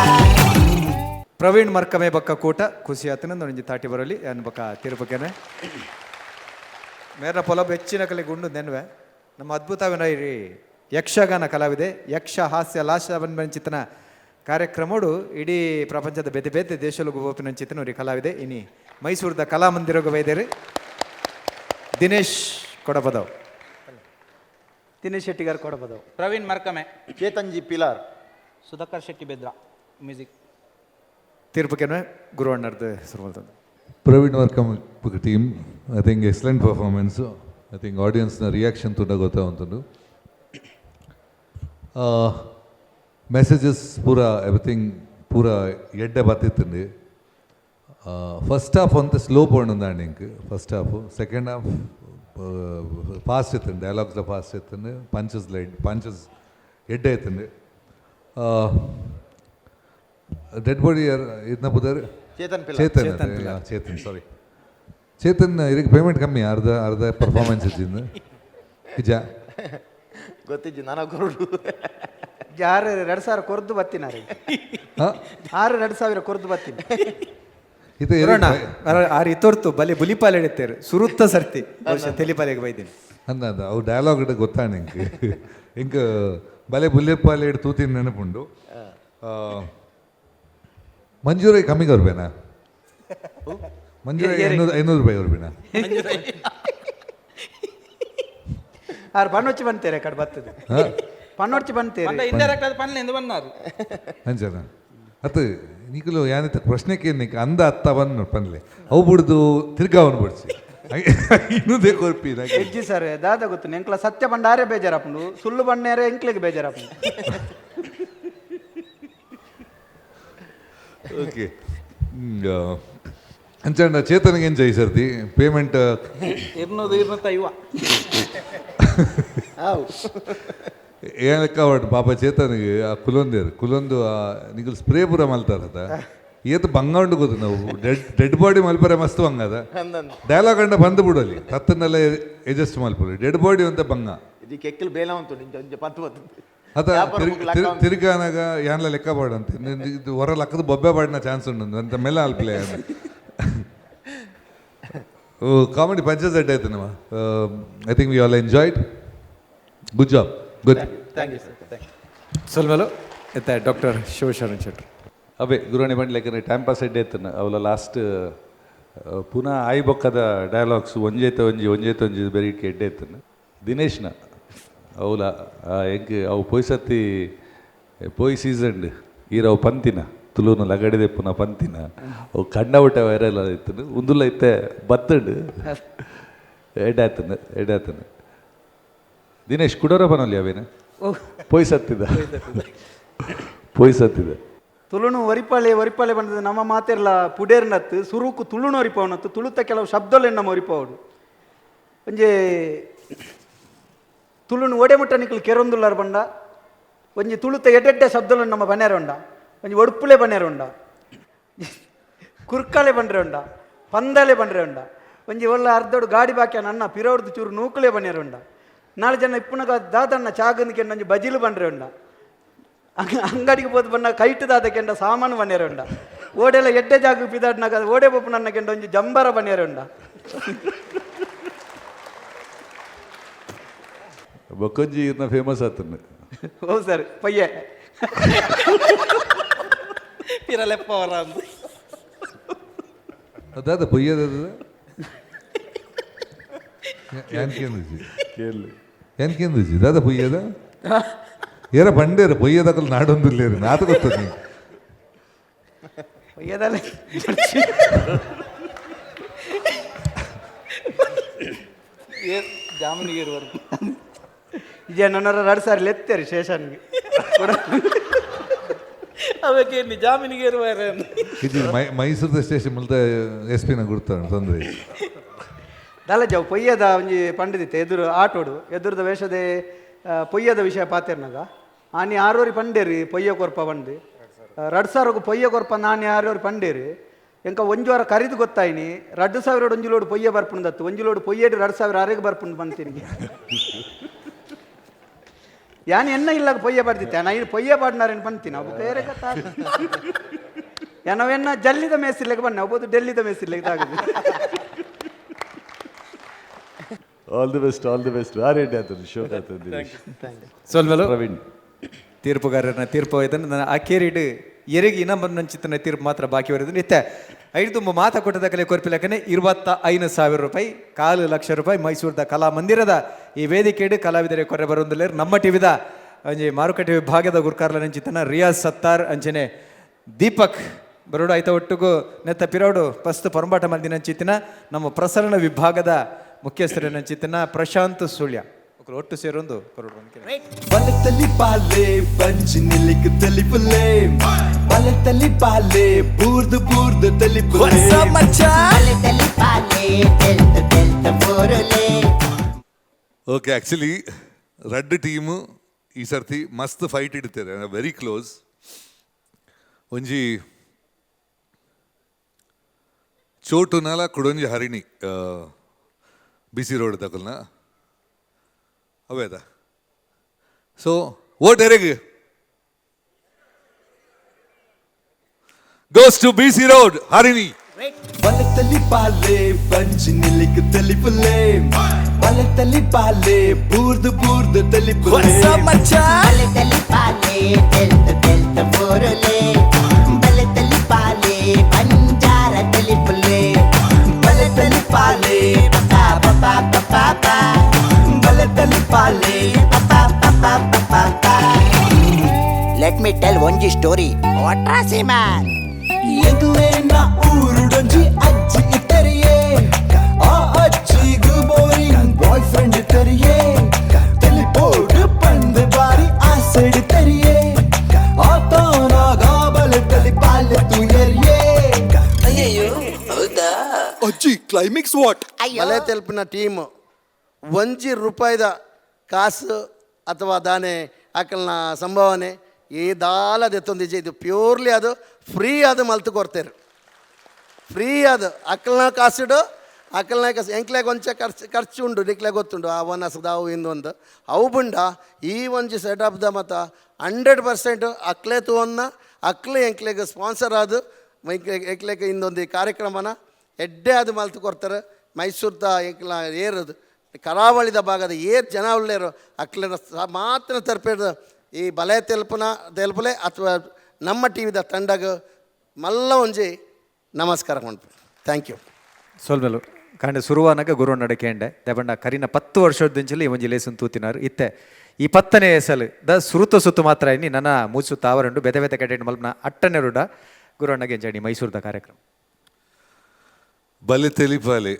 ಪ್ರವೀಣ್ ಮರ್ಕಮೆ ಬಕ್ಕ ಕೂಟ ಖುಷಿ ಆತನ ಒಂಜಿ ತಾಟಿ ಬರಲಿ ಅನ್ ಬಕ್ಕ ತಿರುಪಕ್ಕೆನೆ ಮೇರ ಪೊಲಬ್ ಹೆಚ್ಚಿನ ಕಲೆ ಗುಂಡು ನೆನ್ವೆ ನಮ್ಮ ಅದ್ಭುತವಿನ ಈ ಯಕ್ಷಗಾನ ಕಲಾವಿದೆ ಯಕ್ಷ ಹಾಸ್ಯ ಲಾಸ್ಯ ಚಿತ್ತನ ಕಾರ್ಯಕ್ರಮಡು ಇಡೀ ಪ್ರಪಂಚದ ಬೇತೆ ಬೇತೆ ದೇಶಗಳಿಗೂ ಹೋಪಿನ ಚಿತ್ತನ ಈ ಕಲಾವಿದೆ ಇನಿ ಮೈಸೂರದ ಕಲಾಮಂದಿರಗ ವೈದ್ಯರು ದಿನೇಶ್ ಕೊಡಪದವ್. ದಿನೇಶ್ ಶೆಟ್ಟಿಗಾರ್ ಕೊಡಬಹುದು. ಪ್ರವೀಣ್ ಮರ್ಕಮೆ, ಚೇತನ್ಜಿ ಪಿಲಾರ್, ಸುಧಾಕರ್ ಶೆಟ್ಟಿ ಬೆದ್ರ ಮ್ಯೂಸಿಕ್. ತೀರ್ಪುಕೆನ್ವೆ ಗುರುವಣ್ಣರ್ದು ಸುರುಮಲ್ತಂದು. Praveen Varkam team, I think excellent performance. I think ಆಡಿಯನ್ಸ್ನ reaction ತುಂಬ ಗೊತ್ತಾಗುಂಟು. ಮೆಸೇಜಸ್ ಪೂರ ಎವ್ರಿಥಿಂಗ್ ಪೂರ ಎಡ್ಡೆ ಬತ್ತಿತ್ತಂడి. ಫಸ್ಟ್ ಹಾಫ್ ಅಂತ ಸ್ಲೋ ಪೋಂಡು ಇಂಕ್ first half. Second half fast ಇತ್ತಂడి, ಡೈಲಾಗ್ಸ್ಲ fast ಇತ್ತಂడి, punches light punches ಎಡ್ಡೆ ಇತ್ತಂడి. ಡೆಡ್ ಬಾಡಿ ಇದನ್ನ ಪುದರ್ ಚೇತನ್ ಪಿಲಾರ್. ಚೇತನ್ ಚೇತನ್ ಸಾರಿ ಚೇತನ್ ಇದಕ್ಕೆ ಪೇಮೆಂಟ್ ಕಮ್ಮಿ ಅರ್ಧ ಅರ್ಧ ಪರ್ಫಾರ್ಮೆನ್ಸ್ ಇದ್ದಿಂದ ನಿಜ. ಗೊತ್ತಿಜ್ಜಿ ನನ್ನ ಗುರುಡು. ಯಾರು 2000 ಕೊರ್ದು ಬತ್ತಿನಾರೆ ಆರು 2000 ಕೊರ್ದು ಬತ್ತೀನಿ. ಇದು ಗುರುವಣ್ಣ ಆರು ಇತೊರ್ತು ಬಲೆ ಬುಲಿಪಾಲೆ ಹಿಡಿತೇರು ಸುರುತ್ತ ಸರ್ತಿ ಬಹುಶಃ ತೆಲಿಪಾಲೆಗೆ ಬೈದಿನಿ. ಅಂದ ಅಂದ ಅವು ಡೈಲಾಗ್ ಇಡ ಗೊತ್ತಾಣ ಇಂಕ್ ಇಂಕ್ ಬಲೆ ಬುಲ್ಲೆಪ್ಪಾಲೆ ಇಡ್ ತೂತಿನ ನೆನಪುಂಡು. ಮಂಜೂರೈ ಕಮ್ಮಿ ಕೊರ್ಬೇನಾ? ಮಂಜೂರೈ 500 ರೂಪಾಯಿ ಕೊರ್ಬೇನಾ? ಆರು ಪನ್ನೊಚ್ಚಿ ಬಂತೇರೆ ಕಡೆ ಬರ್ತದೆ ಪನ್ನೊಚ್ಚಿ ಬಂತೇರೆ. ಇಂಡೈರೆಕ್ಟ್ ಅದು ಪನ್ಲೆ ಎಂದು ಬಂದಾರು. ಅಂಚನ ಅತ್ ನಿಕುಲು ಯಾನಿತ ಪ್ರಶ್ನೆಕ್ಕೆ ನಿಕ್ ಅಂದ ಅತ್ತ ಬಂದು ಪನ್ಲೆ ಅವು ಬುಡ್ದು ತಿರ್ಗಾವನು ಬಡ್ಸಿ ಇನ್ನೂದೇ ಕೊರ್ಪಿ. ಹೆಜ್ಜಿ ಸರ್ ದಾದ ಗೊತ್ತು ಎಂಕ್ಲ ಸತ್ಯ ಬಂಡಾರೆ ಬೇಜಾರಪ್ಪಂಡು ಸುಳ್ಳು ಬಂಡಾರೆ ಎಂಕ್ಲಿಗೆ ಬೇಜಾರಪ್ಪಂಡು. ಓಕೆ. ಅಂಚಂಡ ಚೇತನಿಗೆ ಎಂಜಾಯ್ ಸರ್ತಿ ಪೇಮೆಂಟ್ 225. ಏನ್ ಲೆಕ್ಕ ಒಟ್ಟು ಪಾಪ ಚೇತನಿಗೆ ಆ ಕುಲೊಂದೇರು ಕುಲೊಂದು ಆ ನಿಗಲ್ ಸ್ಪ್ರೇ ಪೂರ ಮಲ್ತಾರದ ಏತ್ ಬಂಗ ಉಂಡು ಗೊತ್ತು ನಾವು ಡೆಡ್ ಡೆಡ್ ಬಾಡಿ ಮಲ್ಪರೆ ಮಸ್ತ್ ಬಂಗದ ಡೈಲಾಗ್ ಅಂಡ ಬಂದು ಬಿಡಲಿ ತತ್ತನ್ನೆಲ್ಲ ಅಡ್ಜಸ್ಟ್ ಮಲ್ಪೊಲಿ ಡೆಡ್ ಬಾಡಿ ಅಂತ ಬಂಗ. ಇದಕ್ಕೆ ಎಕ್ಕಲು ಬೇಲ ಉಂಟು ನಿಂಜ ಒಂಜಿ ಪತ್ತು ಪತ್ತು. ಅದ ವ್ಯಾಪಾರ ಮುಗ್ಲು ಲಕ್ಕ ತಿರ್ಗಾನಾಗ ಯಾನ್ಲ ಲೆಕ್ಕ ಪಾಡಂತೆ ಇದು ಹೊರ ಲಕ್ಕದ ಬೊಬ್ಬೆ ಪಾಡಿನ ಚಾನ್ಸ್ ಉಂಟು ಅಂತ ಮೆಲ್ಲ ಅಲ್ಪ್ಲೆ. ಓ ಕಾಮಿಡಿ ಪಂಚಸ್ ಅಡ್ಡ ಆಯ್ತು ನಮ್ಮ. I think we all enjoyed. Good job, good. Thank you sir, thank you. ಸೊಲ್ಮೆಲು ಇತ್ತೆ ಡಾಕ್ಟರ್ ಶಿವಶರಣ ಶೆಟ್ರು. ಅವೇ ಗುರುವಾಣಿ ಬಂಡ್ಲೆಕ್ಕನೆ ಟೈಮ್ ಪಾಸ್ ಎಡ್ಡೆ ಇತ್ತನ ಅವಲ ಲಾಸ್ಟ್ ಪುನಃ ಆಯಿ ಬೊಕ್ಕದ ಡೈಲಾಗ್ಸ್ ಒಂಜೇತ ಒಂಜಿ ಒಂಜೇತ ಒಂಜಿ ಬೆರಿಕೆ ಎಡ್ಡೆ ಇತ್ತನ. ದಿನೇಶ್ನ ಅವಲ ಎಂಕ್ ಅವು ಪೋಯ್ ಸತಿ ಪೋಯ್ ಸೀಸನ್ಡ್ ಈರವು ಪಂತಿನ ತುಳುನು ಲಗಡಿದೆ ಪುನಃ ಪಂತಿನ ಅವು ಕಂಡವಟ ವೈರಲ್ ಇತ್ತನು ಉಂದುಲ ಇತ್ತೆ ಬತ್ತಂಡು ಎಡ್ಡೆ ಆತನ ಎಡ್ಡೆ ಆತನ. ದಿನೇಶ್ ಕುಡೋರ ಬನೊಲಿ ಅವೇನು ಪೋಯ್ ಸತ್ತಿದ ಪೋಯ್ ಸತ್ತಿದ. ತುಳುನು ಒರಿಪಾಲೆ ಒರಿಪಾಲೆ ಬಂದದ್ದು ನಮ್ಮ ಮಾತೆರ್ಲ ಪುಡೇರ್ನತ್ತು ಸುರುಕು ತುಳುನು ಒರಿಪವನತ್ತು ತುಳುತ ಕೆಲವು ಶಬ್ದಲೆನ್ನ ನಮ್ಮ ಒರಿಪವಡು ಒಂಜಿ ತುಳುನು ಒಡೆ ಮುಟ್ಟ ನಿಕುಲು ಕೆರೊಂದುಲ್ಲಾರ ಬಂಡ ಒಂಜಿ ತುಳುತ ಎಡ್ಡೆಡ್ಡೆ ಶಬ್ದలను ನಮ್ಮ ಬನ್ನೇರ ಉಂಡ ಒಂಜಿ ಒಡುಪುಲೆ ಬನ್ನೇರ ಉಂಡ ಕುರ್ಕಾಲೆ ಬಂಡ್ರೆ ಉಂಡ ಪಂದಲೆ ಬಂಡ್ರೆ ಉಂಡ ಒಂಜಿ ಒಳ್ಳ ಅರ್ಧೋಡು ಗಾಡಿ ಬಾಕ್ಯ ನನ್ನ ಪಿರೋಡ್ದು ಚೂರು ನೂಕುಲೆ ಬನ್ನೇರ ಉಂಡ ನಾಳೆ ಜನ ಇಪ್ಪುನಗ ದಾದಣ್ಣ ಚಾಗಂದು ಕೆಂಡ ಒಂಜಿ ಬಜಿಲು ಬಂಡ್ರೆ ಉಂಡ ಅಂಗಡಿಗೆ ಪೋದು ಬಣ್ಣ ಕೈಟದಾದ ಕೆಂಡ ಸಾಮಾನು ಬನ್ನೇರ ಉಂಡ ಓಡೆಲ್ಲ ಎಡ್ಡೆ ಜಾಗ ಪಿದಾಡ್ನಾಗ ಓಡೆ ಪೋಪು ನನ್ನ ಕೆಂಡ ಒಂಜಿ ಜಂಬರ ಬನ್ನೇರ ಉಂಡ. ಬೊಕ್ಕೊಂಜಿ ಇರ್ನ ಫೇಮಸ್ ಆತನ. ಓ ಸರ್ ಪಯ್ಯೆ ಪಿರಲೆಪ್ಪ ಅವರ ಅಂದು. ಅದಾದ ಪೊಯ್ಯದ ಏನ್ ಕೇಳಿ ಏನ್ ಕೇಂದ್ರಿಜಿ ದಾದ ಪೊಯ್ಯದ ಏರ ಬಂಡೇರು ಪೊಯ್ಯದಕಲ್ ನಾಡೊಂದಿಲ್ಲೇರು ನಾತ ಗೊತ್ತ ನೀ. ಪಯ್ಯದಲ್ಲ. ಜಾಮೀನಿಗೆ ಇರುವರು. ಇಜೆ ನನ್ನರ ಎರಡು ಸಾರಿ ಲೆತ್ತೇರಿ ಶೇಷನ್ಗೆ. ಅವಕ್ಕೆ ಜಾಮೀನಿಗೆ ಇರುವಾರೆ. ಇದು ಮೈಸೂರದ ಸ್ಟೇಷನ್ ಮುಲ್ತ ಎಸ್ ಪಿನ ಗುರ್ತಾಣ ತೊಂದರೆ. ದಾಲ ಜಾವು ಪೊಯ್ಯದ ಒಂಜಿ ಪಂಡಿದಿತ್ತೆ ಎದುರು ಆಟೋಡು ಎದುರುದ ವೇಷದೆ ಪೊಯ್ಯದ ವಿಷಯ ಪಾತೆರ್ನಾಗ ಆನಿ ಆರೋರಿ ಪಂಡೇರಿ ಪೊಯ್ಯ ಕೊರ್ಪ ಬಂದು 2000ಕ್ಕೂ ಪೊಯ್ಯ ಕೊರ್ಪ ನಾನಿ ಆರೋರಿ ಪಂಡೇರಿ ಎಂಕ ಒಂಜಿ ವಾರ ಕರಿದು ಗೊತ್ತಾಯ್ನಿ 2000 ಒಂಜಿ ಲೋಡು ಪೊಯ್ಯ ಬರ್ಪುಂಡತ್ತು ಒಂಜಿ ಲೋಡು ಪೊಯ್ಯಡು 2000 ಅರೆಗೆ ಬರ್ಪುಂಡು ಬಂತೀನಿ ಯಾನ್ ಎನ್ನ ಇಲ್ಲಾಗ ಪೊಯ್ಯ ಪಡ್ದಿತ್ತೆ ನಾ ಇನ್ನು ಪೊಯ್ಯ ಪಾಡ್ನಾರೇನು ಬಂತೀನಿ ಅವು ಬೇರೆ ಕಥೆ. ಏನವೆನ್ನ ಜಲ್ಲಿದ ಮೇಸಿರ್ಲಿಕ್ಕೆ ಬಣ್ಣ ಒಬ್ಬದು ಡೆಲ್ಲಿದ ಮೇಸಿರ್ಲಿಕ್ಕೆ ತಾಗುದು. All the best, all the best. ಭಾರಿ ಎಡ್ಡೆ ಆತನ ಶೋಕ್ ಆತನ ದಿನೇಶ್. ಸೊಲ್ಮೆಲು. ಪ್ರವೀಣ್. ತೀರ್ಪುಗಾರರನ್ನ ತೀರ್ಪು ಇದನ್ನು ನನ್ನ ಅಕೇರಿಡು ಎರೆಗೆ ಇನ್ನೊಂಚಿತನ ತೀರ್ಪು ಮಾತ್ರ ಬಾಕಿ ಬರೋದು ಇತ್ತೆ ಐದು ತುಂಬ ಮಾತ ಕೊಟ್ಟದ ಕಲೆ ಕೊರ್ಪಿಲಕ್ಕನೆ 25,000 ರೂಪಾಯಿ 1.25 ಲಕ್ಷ ರೂಪಾಯಿ ಮೈಸೂರದ ಕಲಾಮಂದಿರದ ಈ ವೇದಿಕೆಡು ಕಲಾವಿದರೆ ಕೊರೆ ಬರೋದಿಲ್ಲ. ನಮ್ಮ ಟಿವಿದ ಒಂಜಿ ಮಾರುಕಟ್ಟೆ ವಿಭಾಗದ ಗುರ್ಕಾರ್ಲ ನಂಚಿತನ ರಿಯಾಜ್ ಸತ್ತಾರ್ ಅಂಚನೆ ದೀಪಕ್ ಬರೋಡು ಆಯ್ತ ಒಟ್ಟಿಗೂ ನೆತ್ತ ಪಿರೋಡು ಪಸ್ತು ಪೊರಂಬಾಟ ಮಂದಿನ ನಮ್ಮ ಪ್ರಸರಣ ವಿಭಾಗದ ಮುಖ್ಯಸ್ಥರ ನಂಚಿತನ ಪ್ರಶಾಂತ್ ಸುಳ್ಯ ಒಟ್ಟು ಸೇರೊಂದು ಕೊರಡು. ಬಲತಲಿ ಪಾಲೆ ಪಂಚ್ ನಿಲಿಕ್ ತಲಿಪುಲೆ ಬಲತಲಿ ಪಾಲೆ ಬೂರ್ದು ಬೂರ್ದು ತಲಿಪುಲೆ. ಬಲೆ ತಲಿಪಾಲೆ ತೆಲ್ತ ತೆಲ್ತ ಬೋರುಲೆ. ಓಕೆ, ಆ್ಯಕ್ಚುಲಿ ರಡ್ಡ್ ಟೀಮು ಈ ಸರ್ತಿ ಮಸ್ತ್ ಫೈಟ್ ಇಡ್ತಾರೆ, ವೆರಿ ಕ್ಲೋಸ್. ಒಂಜಿ ಚೋಟುನಲ ಕುಡೊಂಜಿ ಹರಿಣಿ ಬಿಸಿ ರೋಡ್ ತಕಲ್ನ ಅವೇದ. ಸೊ ಓಟ್ ಎರೆಗ್ goes to BC road Harini. ಬಲತಲಿ ಪಾಲೆ ಪಂಚ್ ನಿಲಿಕ್ ತಲಿಪುಲೆ ಬಲತಲಿ ಪಾಲೆ ಬೂರ್ದು ಬೂರ್ದು ತಲಿಪುಲೆ. ಬಲೆ ತಲಿಪಾಲೆ ತೆಲ್ತ ತೆಲ್ತ ಬೋರುಲೆ ಬಲೆ ತಲಿಪಾಲೆ ಬಂಜಾರ ತಲಿಪುಲೆ ಬಲೆ ತಲಿಪಾಲೆ ಪಾ ಪಾ ಪಾ ಪಾ ಪಾ ಬಲೆ ತಲಿಪಾಲೆ ಪಾ ಪಾ ಪಾ ಪಾ ಪಾ. Let me tell ಒಂಜಿ ಸ್ಟೋರಿ ವಾಟ್ರಾಸಿ ಮ್ಯಾನ್. ಎಂಕ್ಲೇನ ಊರುಡೊಂಜಿ ಅಜ್ಜಿ ಇತ್ತರಿಯೇ ಆ ಅಜ್ಜಿಗು ಬೋರಿಂಗ್ ಬಾಯ್ ಫ್ರೆಂಡ್ ತರಿಯೇ ತೆಲಿಪೋಡು ಪಂದು ಬಾರಿ ಆಸೆಡು ತರಿಯೇ ಆತನಾಗ ಬಲೆ ತಲಿ ಪಾಲೆ ತುಯರಿಯೇ. ಅಯ್ಯಯ್ಯೋ, ಹೌದಾ? Climax what? ಬಲೆ ತೆಲ್ಪಿನ ಟೀಮ್ ಒಂಜಿ ರೂಪಾಯಿದ ಕಾಸು ಅಥವಾ ದಾನೆ ಅಕಲ್ನ ಸಂಭಾವನೆ ಈ ದಾಲ ದೆತ್ತೊಂದಿಜ್ಜೆ. ಇದು ಪ್ಯೂರ್ಲಿ ಅದು ಫ್ರೀ ಅದು ಮಲ್ತು ಕೊಡ್ತೇರು. ಫ್ರೀ ಅದು ಅಕ್ಕಲ್ನ ಕಾಸಿಡು ಅಕ್ಕಲ್ನ ಕಾಸು ಎಂಕ್ಲೆಗ್ ಒಂಚ ಖರ್ಚು ಖರ್ಚು ಉಂಡು, ನಿಕ್ಲೆ ಗೊತ್ತುಂಡು. ಆ ಒನಸ್ ಅವು ಇಂದೊಂದು ಅವು ಬುಂಡ ಈ ಒಂಜಿ ಸೆಟಪ್ the ಮತ 100% ಅಕ್ಲೆ ತೂವನ್ನ ಅಕ್ಲೆ ಎಂಕ್ಲೆಗ್ ಸ್ಪಾನ್ಸರ್ ಆದು ಎಂಕ್ಲೆಗ್ ಇಂದೊಂದು ಈ ಕಾರ್ಯಕ್ರಮನ ಎಡ್ಡೆ ಅದು ಮಲ್ತು ಕೊಡ್ತಾರೆ. ಮೈಸೂರ್ದ ಎಂಕ್ಲ ಏರದು ಕರಾವಳಿದ ಭಾಗದ ಏರ್ ಜನ ಉಳ್ಳೇರು ಅಕ್ಲೆನ ಮಾತ್ರ ತರ್ಪೇದ ಈ ಬಲೆ ತೆಲ್ಪುನ ತೆಲ್ಪಲೆ ಅಥವಾ ನಮ್ಮ ಟಿ ವಿದ ತಂಡಗ ಮಲ್ಲ ಒಂಜಿ ನಮಸ್ಕಾರ ಮಾಡ್ತೀನಿ. Thank you. ಸೊಲ್ಮೆಲು ಕಾಂಡೆ ಸುರುವಾನಾಗ ಗುರು ನಡಕೇಂಡೆ ದೆಬಂಡ ಕರಿನ 10 ವರ್ಷದಿಂಚಲಿ ಒಂಜಿ ಲೇಸನ್ ತೂತಿನಾರು ಇತ್ತೆ ಈ 10ನೇ ಸಲ the ಸುರುತ ಸುತ್ತು ಮಾತ್ರ ಇನ್ನಿ ನನ್ನ ಮೂಚು ತಾವರಂಡು ಬೆದೆ ಬೆದೆ ಕಡೆಂಡು ಮಲ್ಪನ ಅಟ್ಟನೆ ರುಡ ಗುರುವಣ್ಣಗೆ ಎಂಜಾಡಿ ಮೈಸೂರದ ಕಾರ್ಯಕ್ರಮ. ಬಲೆ ತೆಲಿಪಾಲೆ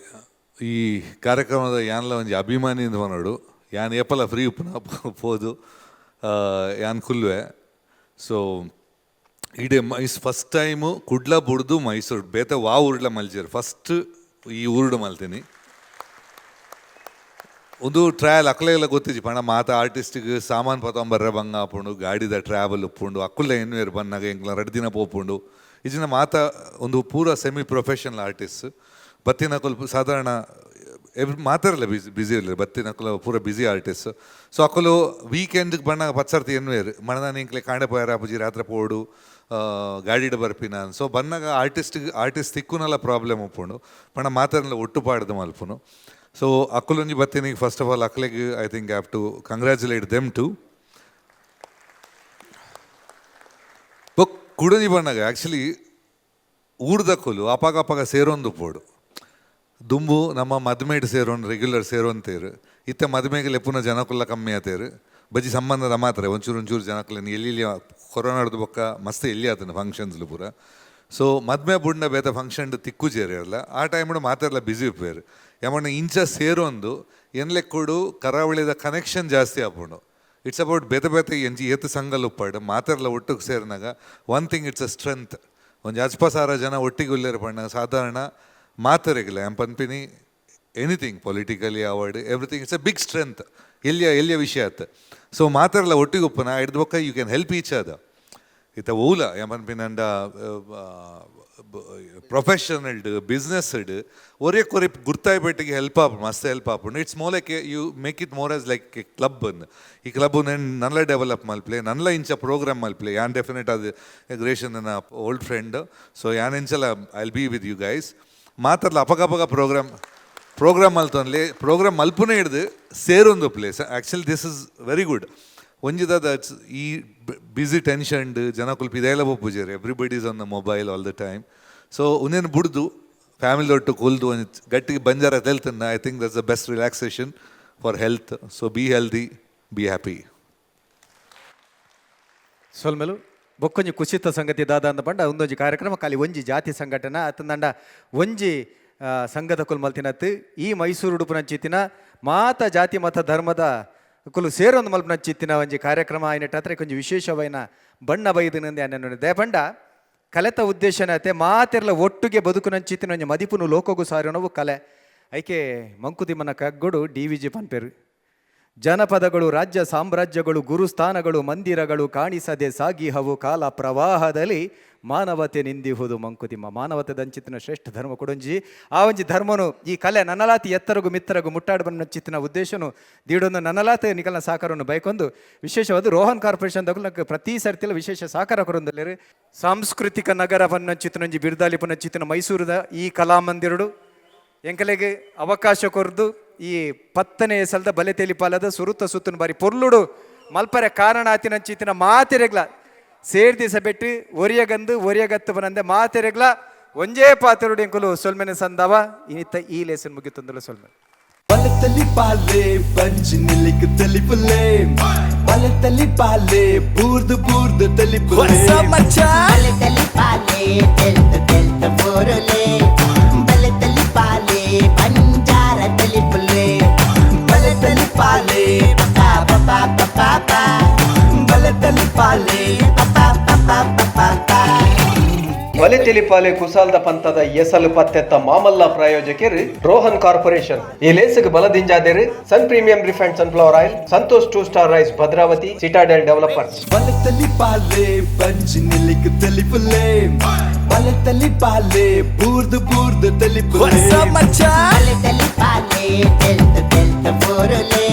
ಈ ಕಾರ್ಯಕ್ರಮದ ಯಾನ್ಲ ಒಂಜಿ ಅಭಿಮಾನಿ ಮನೋಡು ಯಾನ್ ಏಪಲ ಫ್ರೀ ಉಪ್ಪುನ ಪೋದು ಯಾನ್ ಕುಲ್ವೆ. ಸೊ ಇಡೆ ಮೈಸ್ ಫಸ್ಟ್ ಟೈಮು ಕುಡ್ಲ ಬುಡ್ದು ಮೈಸೂರು ಬೇತೆ ವಾ ಊರ್ಲ ಮಲ್ಜೇರು ಫಸ್ಟ್ ಈ ಊರುಡು ಮಲ್ತೀನಿ. ಒಂದು ಟ್ರಯಲ್ ಅಕ್ಲೆಲ್ಲ ಗೊತ್ತಿಜ್ಜಿ ಪಂಡ ಮಾತ ಆರ್ಟಿಸ್ಟಿಗೆ ಸಾಮಾನು ಪತೊಂಬರ್ರೆ ಬಂಗ ಆಪುಂಡು, ಗಾಡಿದ ಟ್ರಾವೆಲ್ ಉಪ್ಪುಂಡು, ಅಕ್ಕುಲ್ಲ ಎನ್ವೇರು ಬನ್ನಾಗ ಎಂಕ್ಲ 2 ದಿನ ಪೋಪುಂಡು. ಇಜಿನ ಮಾತ ಒಂದು ಪೂರ ಸೆಮಿ ಪ್ರೊಫೆಷನಲ್ ಆರ್ಟಿಸ್ಟ್ ಬತ್ತಿನಕುಲು ಸಾಧಾರಣ ಎವ್ರಿ ಮಾತಾರಲ್ಲ ಬಿಸಿ ಬಿಸಿ ಇರಲಿ ಬತ್ತಿನಕುಲು ಪೂರ ಬಿಸಿ ಆರ್ಟಿಸ್ಟ್. ಸೊ ಅಕುಲು ವೀಕೆಂಡ್ಗೆ ಬಣ್ಣಾಗ ಪತ್ಸರ್ತಿ ಎನ್ವೇರು ಮಣದಾನ ಎಂಕ್ಲೆ ಕಾಂಡೆ ಪೋಯಾರ ಅಪುಜಿ ರಾತ್ರಿ ಪೋಡು ಗಾಡಿಡ್ ಬರ್ಪಿನ. ಸೊ ಬನ್ನಾಗ ಆರ್ಟಿಸ್ಟ್ ತಿಕ್ಕುನಲ್ಲ ಪ್ರಾಬ್ಲಮ್ ಉಪ್ಪುಂಡು ಪಂಡ ಮಾತಾರಲ್ಲ ಒಟ್ಟು ಪಾಡ್ದು ಮಲ್ಪುನು. ಸೊ ಅಕ್ಕುಲೊಂಜಿ ಬತ್ತಿನಿಗೆ ಫಸ್ಟ್ ಆಫ್ ಆಲ್ ಅಕ್ಲೆಗ್ I think have to congratulate them to ಬೊಕ್ ಕುಡೊಂಜಿ ಬಣ್ಣಗ ಆ್ಯಕ್ಚುಲಿ ಊರ್ದಕ್ಕುಲು ಅಪಾಗ ಅಪಾಗ ಸೇರೊಂದು ಪೋಡು ದುಂಬು ನಮ್ಮ ಮದ್ಮೇಡ್ ಸೇರೋನ್ ರೆಗ್ಯುಲರ್ ಸೇರೋಂತೇರು ಇತ್ತೆ ಮದ್ಮೆಗೆ ಲೆಪ್ಪುನ ಜನಕುಲ್ಲ ಕಮ್ಮಿ ಆತೇರು ಬಜ್ಜಿ ಸಂಬಂಧದ ಮಾತ್ರ ಒಂಚೂರು ಒಂಚೂರು ಜನಕುಲ ಎಲ್ಲಿ ಕೊರೋನಾಡ್ದು ಬೊಕ್ಕ ಮಸ್ತ್ ಎಲ್ಲಿ ಆತನ ಫಂಕ್ಷನ್ಸ್ಲು ಪೂರ. ಸೊ ಮದ್ಮೆ ಬುಡ್ನ ಬೇತ ಫಂಕ್ಷನ್ ತಿಕ್ಕು ಅಲ್ಲ ಆ ಟೈಮ್ಡು ಮಾತಾಡಲ್ಲ ಬಿಸಿ ಉಪ್ಪೇರು ಯಮಣ್ಣ ಇಂಚ ಸೇರೊಂದು ಎನ್ಲೆಕ್ಕೊಡು ಕರಾವಳಿದ ಕನೆಕ್ಷನ್ ಜಾಸ್ತಿ ಆಪುಂಡು. It's about ಬೇತೆ ಬೇತೆ ಎಂಜಿ ಏತ್ ಸಂಘಲ್ ಉಪ್ಪಾಡು ಮಾತಾಡಲ್ಲ ಒಟ್ಟಿಗೆ ಸೇರಿನಾಗ one thing it's a strength. ಒಂಜಿ ಅಜ್ಪ ಸಾರ ಜನ ಒಟ್ಟಿಗೆ ಉಲ್ಲೇರು ಪಂಡ ಸಾಧಾರಣ ಮಾತರೆಗಿಲ್ಲ ಎಂ ಪನ್ಪಿನಿ anything politically award everything it's a big strength ಎಲ್ಲಿಯ ಎಲ್ಲಿಯ ವಿಷಯ ಆತ್. ಸೊ ಮಾತಾಡಲ್ಲ ಒಟ್ಟಿಗೆ ಉಪ್ಪುನ ಹಿಡ್ದು ಬೊಕ್ಕ you can help each other. ಇತ್ತ ಓಲ ಎಂ ಪನ್ಪಿನಂಡ ಪ್ರೊಫೆಷನಲ್ಡ್ ಬಿಸ್ನೆಸ್ಡ್ ಒರೇ ಕೊರಿ ಗುರ್ತಾಯ್ಪೇಟೆಗೆ ಹೆಲ್ಪ್ ಆಪುಂಡು ಮಸ್ತ್ ಹೆಲ್ಪ್ ಆಪುಂಡು. It's more like you make it more as like a club. ಈ ಕ್ಲಬ್ ನನ್ಲ ಡೆವಲಪ್ ಮಲ್ಪ್ಲೆ ನನ್ಲ ಇಂಚ ಪ್ರೋಗ್ರಾಮ್ ಮಲ್ಪ್ಲೆ ಯಾನ್ ಡೆಫಿನೆಟ್ ಅದು ಗ್ರೇಷನ್ ನನ್ನ ಓಲ್ಡ್ ಫ್ರೆಂಡ್. ಸೊ ಯಾನ್ ಇಂಚಲ I will be with you guys ಮಾತಾಡಲ ಅಪಗಪಗ ಪ್ರೋಗ್ರಾಮ್ ಪ್ರೋಗ್ರಾಮ್ ಮಲ್ತೊನ್ಲೆ ಪ್ರೋಗ್ರಾಮ್ ಮಲ್ಪುನೇ ಹಿಡ್ದು ಸೇರೊಂದು place. Actually this is very good. ಒಂಜಿದ that's ಈ ಬಿಸಿ ಟೆನ್ಷನ್ಡ್ ಜನಕುಲು ಪಿದೈಲ ಪೂಜೆರ್ everybody is on the mobile all the time. So ಉಂದೇನು ಬುಡ್ದು ಫ್ಯಾಮಿಲಿ ಒಟ್ಟು ಕುಲ್ದು ಒಂಜಿ ಗಟ್ಟಿಗೆ ಬಂಜಾರ ತೆಲ್ತನ್ನ I think that's the best relaxation for health. So be healthy, be happy. ಸೊಲ್ಮೆಲು ಬೊಕ್ಕೊಂಜಿ ಕುಸಿತ ಸಂಗತಿ ದಾದ ಅಂದ ಪಂಡ ಒಂದೊಂಜಿ ಕಾರ್ಯಕ್ರಮ ಖಾಲಿ ಒಂಜಿ ಜಾತಿ ಸಂಘಟನೆ ಅತ್ತಂದಂಡ ಒಂಜಿ ಸಂಘದ ಕುಲ್ ಮಲ್ತಿನತ್ತು ಈ ಮೈಸೂರು ಉಡುಪುನಂಚಿತ್ತಿನ ಮಾತ ಜಾತಿ ಮತ ಧರ್ಮದ ಕುಲು ಸೇರೊಂದು ಮಲ್ಪನಂಚಿತ್ತಿನ ಒಂಜಿ ಕಾರ್ಯಕ್ರಮ ಆಯ್ನೆಟ್ಟಾತ್ರೆ ಕೊಂಜಿ ವಿಶೇಷವೈನ ಬಣ್ಣ ಬೈದಿನಂದೆ ಅನ್ನೋ ದೇಪಂಡ ಕಲೆತ ಉದ್ದೇಶನತೆ ಮಾತೆರ್ಲ ಒಟ್ಟುಗೆ ಬದುಕುನಂಚಿತ್ತಿನ ಒಂಜಿ ಮದಿಪುನು ಲೋಕಗು ಸಾರಿನವು ಕಲೆ. ಐಕೆ ಮಂಕುತಿಮ್ಮನ ಕಗ್ಗೊಡು ಡಿ ವಿ ಜಿ ಪನ್ಪೇರು ಜನಪದಗಳು ರಾಜ್ಯ ಸಾಮ್ರಾಜ್ಯಗಳು ಗುರುಸ್ಥಾನಗಳು ಮಂದಿರಗಳು ಕಾಣಿಸದೆ ಸಾಗಿಹವು ಕಾಲ ಪ್ರವಾಹದಲ್ಲಿ ಮಾನವತೆ ನಿಂದಿಹುದು ಮಂಕುತಿಮ್ಮ. ಮಾನವತೆ ದಂಚಿತ್ತಿನ ಶ್ರೇಷ್ಠ ಧರ್ಮ ಕೊಡೊಂಜಿ ಆ ಒಂಜಿ ಧರ್ಮನು ಈ ಕಲೆ ನನ್ನಲಾತಿ ಎತ್ತರಗು ಮಿತ್ತರಗು ಮುಟ್ಟಾಡು ಬಂಚಿತ್ತಿನ ಉದ್ದೇಶನು ದೀಡೊಂದು ನನ್ನಲಾತೆ ನಿಕಲ್ನ ಸಾಕಾರವನ್ನು ಬೈಕೊಂದು ವಿಶೇಷವಾದ ರೋಹನ್ ಕಾರ್ಪೊರೇಷನ್ ದಗುಲಕ್ಕೆ ಪ್ರತಿ ಸರ್ತಿಲ ವಿಶೇಷ ಸಾಕಾರ ಕೊರೊಂದಲ್ಲೇರು. ಸಾಂಸ್ಕೃತಿಕ ನಗರ ಪನ್ನಂಚಿತ್ತಿನೊಂಜಿ ಬಿರ್ದಾಲಿ ಪನ್ನಂಚಿತ್ತಿನ ಮೈಸೂರದ ಈ ಕಲಾಮಂದಿರಡು ಎಂಕಲೆಗೆ ಅವಕಾಶ ಕೊರ್ದು ಈ 10ನೇ ಸಲದ ಬಲೆ ತೆಲಿಪಾಲದ ಸುರುತ ಸುತ್ತನ ಬಾರಿ ಪೊರ್ಲುಡು ಮಲ್ಪರೆ ಕಾರಣ ಆತಿನಂಚಿತ್ತಿನ ಮಾತೆರೆಗ್ಲ ಸೇರ್ದಿಸ ಬೆಟ್ಟು ಒರಿಯಗಂದು ಒರಿಯಗತ್ತು ಬನಂದೆ ಮಾತೆರೆಗ್ಲ ಒಂಜೇ ಪಾತೆರುಡು ಎಂಕುಲು ಸೊಲ್ಮೆನೆ ಸಂದವ ಇನಿತ್ತ ಈ ಲೇಸನ್ ಮುಗಿತಂದಲು ಸೊಲ್ಮೆ. ಬಲತಲಿ ಪಾಲೆ ಬಂಜಿ ನಿಲಿಕ್ ತಲಿಪುಲೆ ಬಲತಲಿ ಪಾಲೆ ಬೂರ್ದು ಬೂರ್ದು ತಲಿಪುಲೆ ಬಲೆ ಪಾಲೆ ತೆಲ್ತ ತೆಲ್ತ ಬೋರುಲೆ ಬಲೆ ಪಾಲೆ ಬಂಜಾರ ತಲಿಪುಲೆ ಬಲತಲಿ ಪಾಲೆ ಪಾ ಪಾ ಪಾ ಪಾ ಬಲತಲಿ ಪಾಲೆ ಪಾ ಪಾ ಪಾ ಪಾ ಪಾ. ಬಲೆ ಬಲೆತೆಲಿಪಾಲೆ ಕುಸಾಲ್ದ ಪಂತದ ಎಸಲು ಪತ್ತೆತ್ತ ಮಾಮಲ್ಲ ಪ್ರಾಯೋಜಕರು ರೋಹನ್ ಕಾರ್ಪೊರೇಷನ್. ಈ ಲೇಸ್ಗ್ ಬಲದಿಂಜಾದೇರು Sun premium refined sunflower oil, Santosh two star rice Bhadravati, Citadel developers. ಬಲತಲಿ ಬಂಜಿ ನಿಲಿಕ್ ತೆಲಿಪುಲೆ, ಬಲತಲಿ ಪಾಲೆ ಬೂರ್ದು ಬೂರ್ದು ತೆಲಿಪುಲೆ. ಬಲೆ ತಲಿಪಾಲೆ ತೆಲ್ತ ತೆಲ್ತ ಬೋರುಲೆ.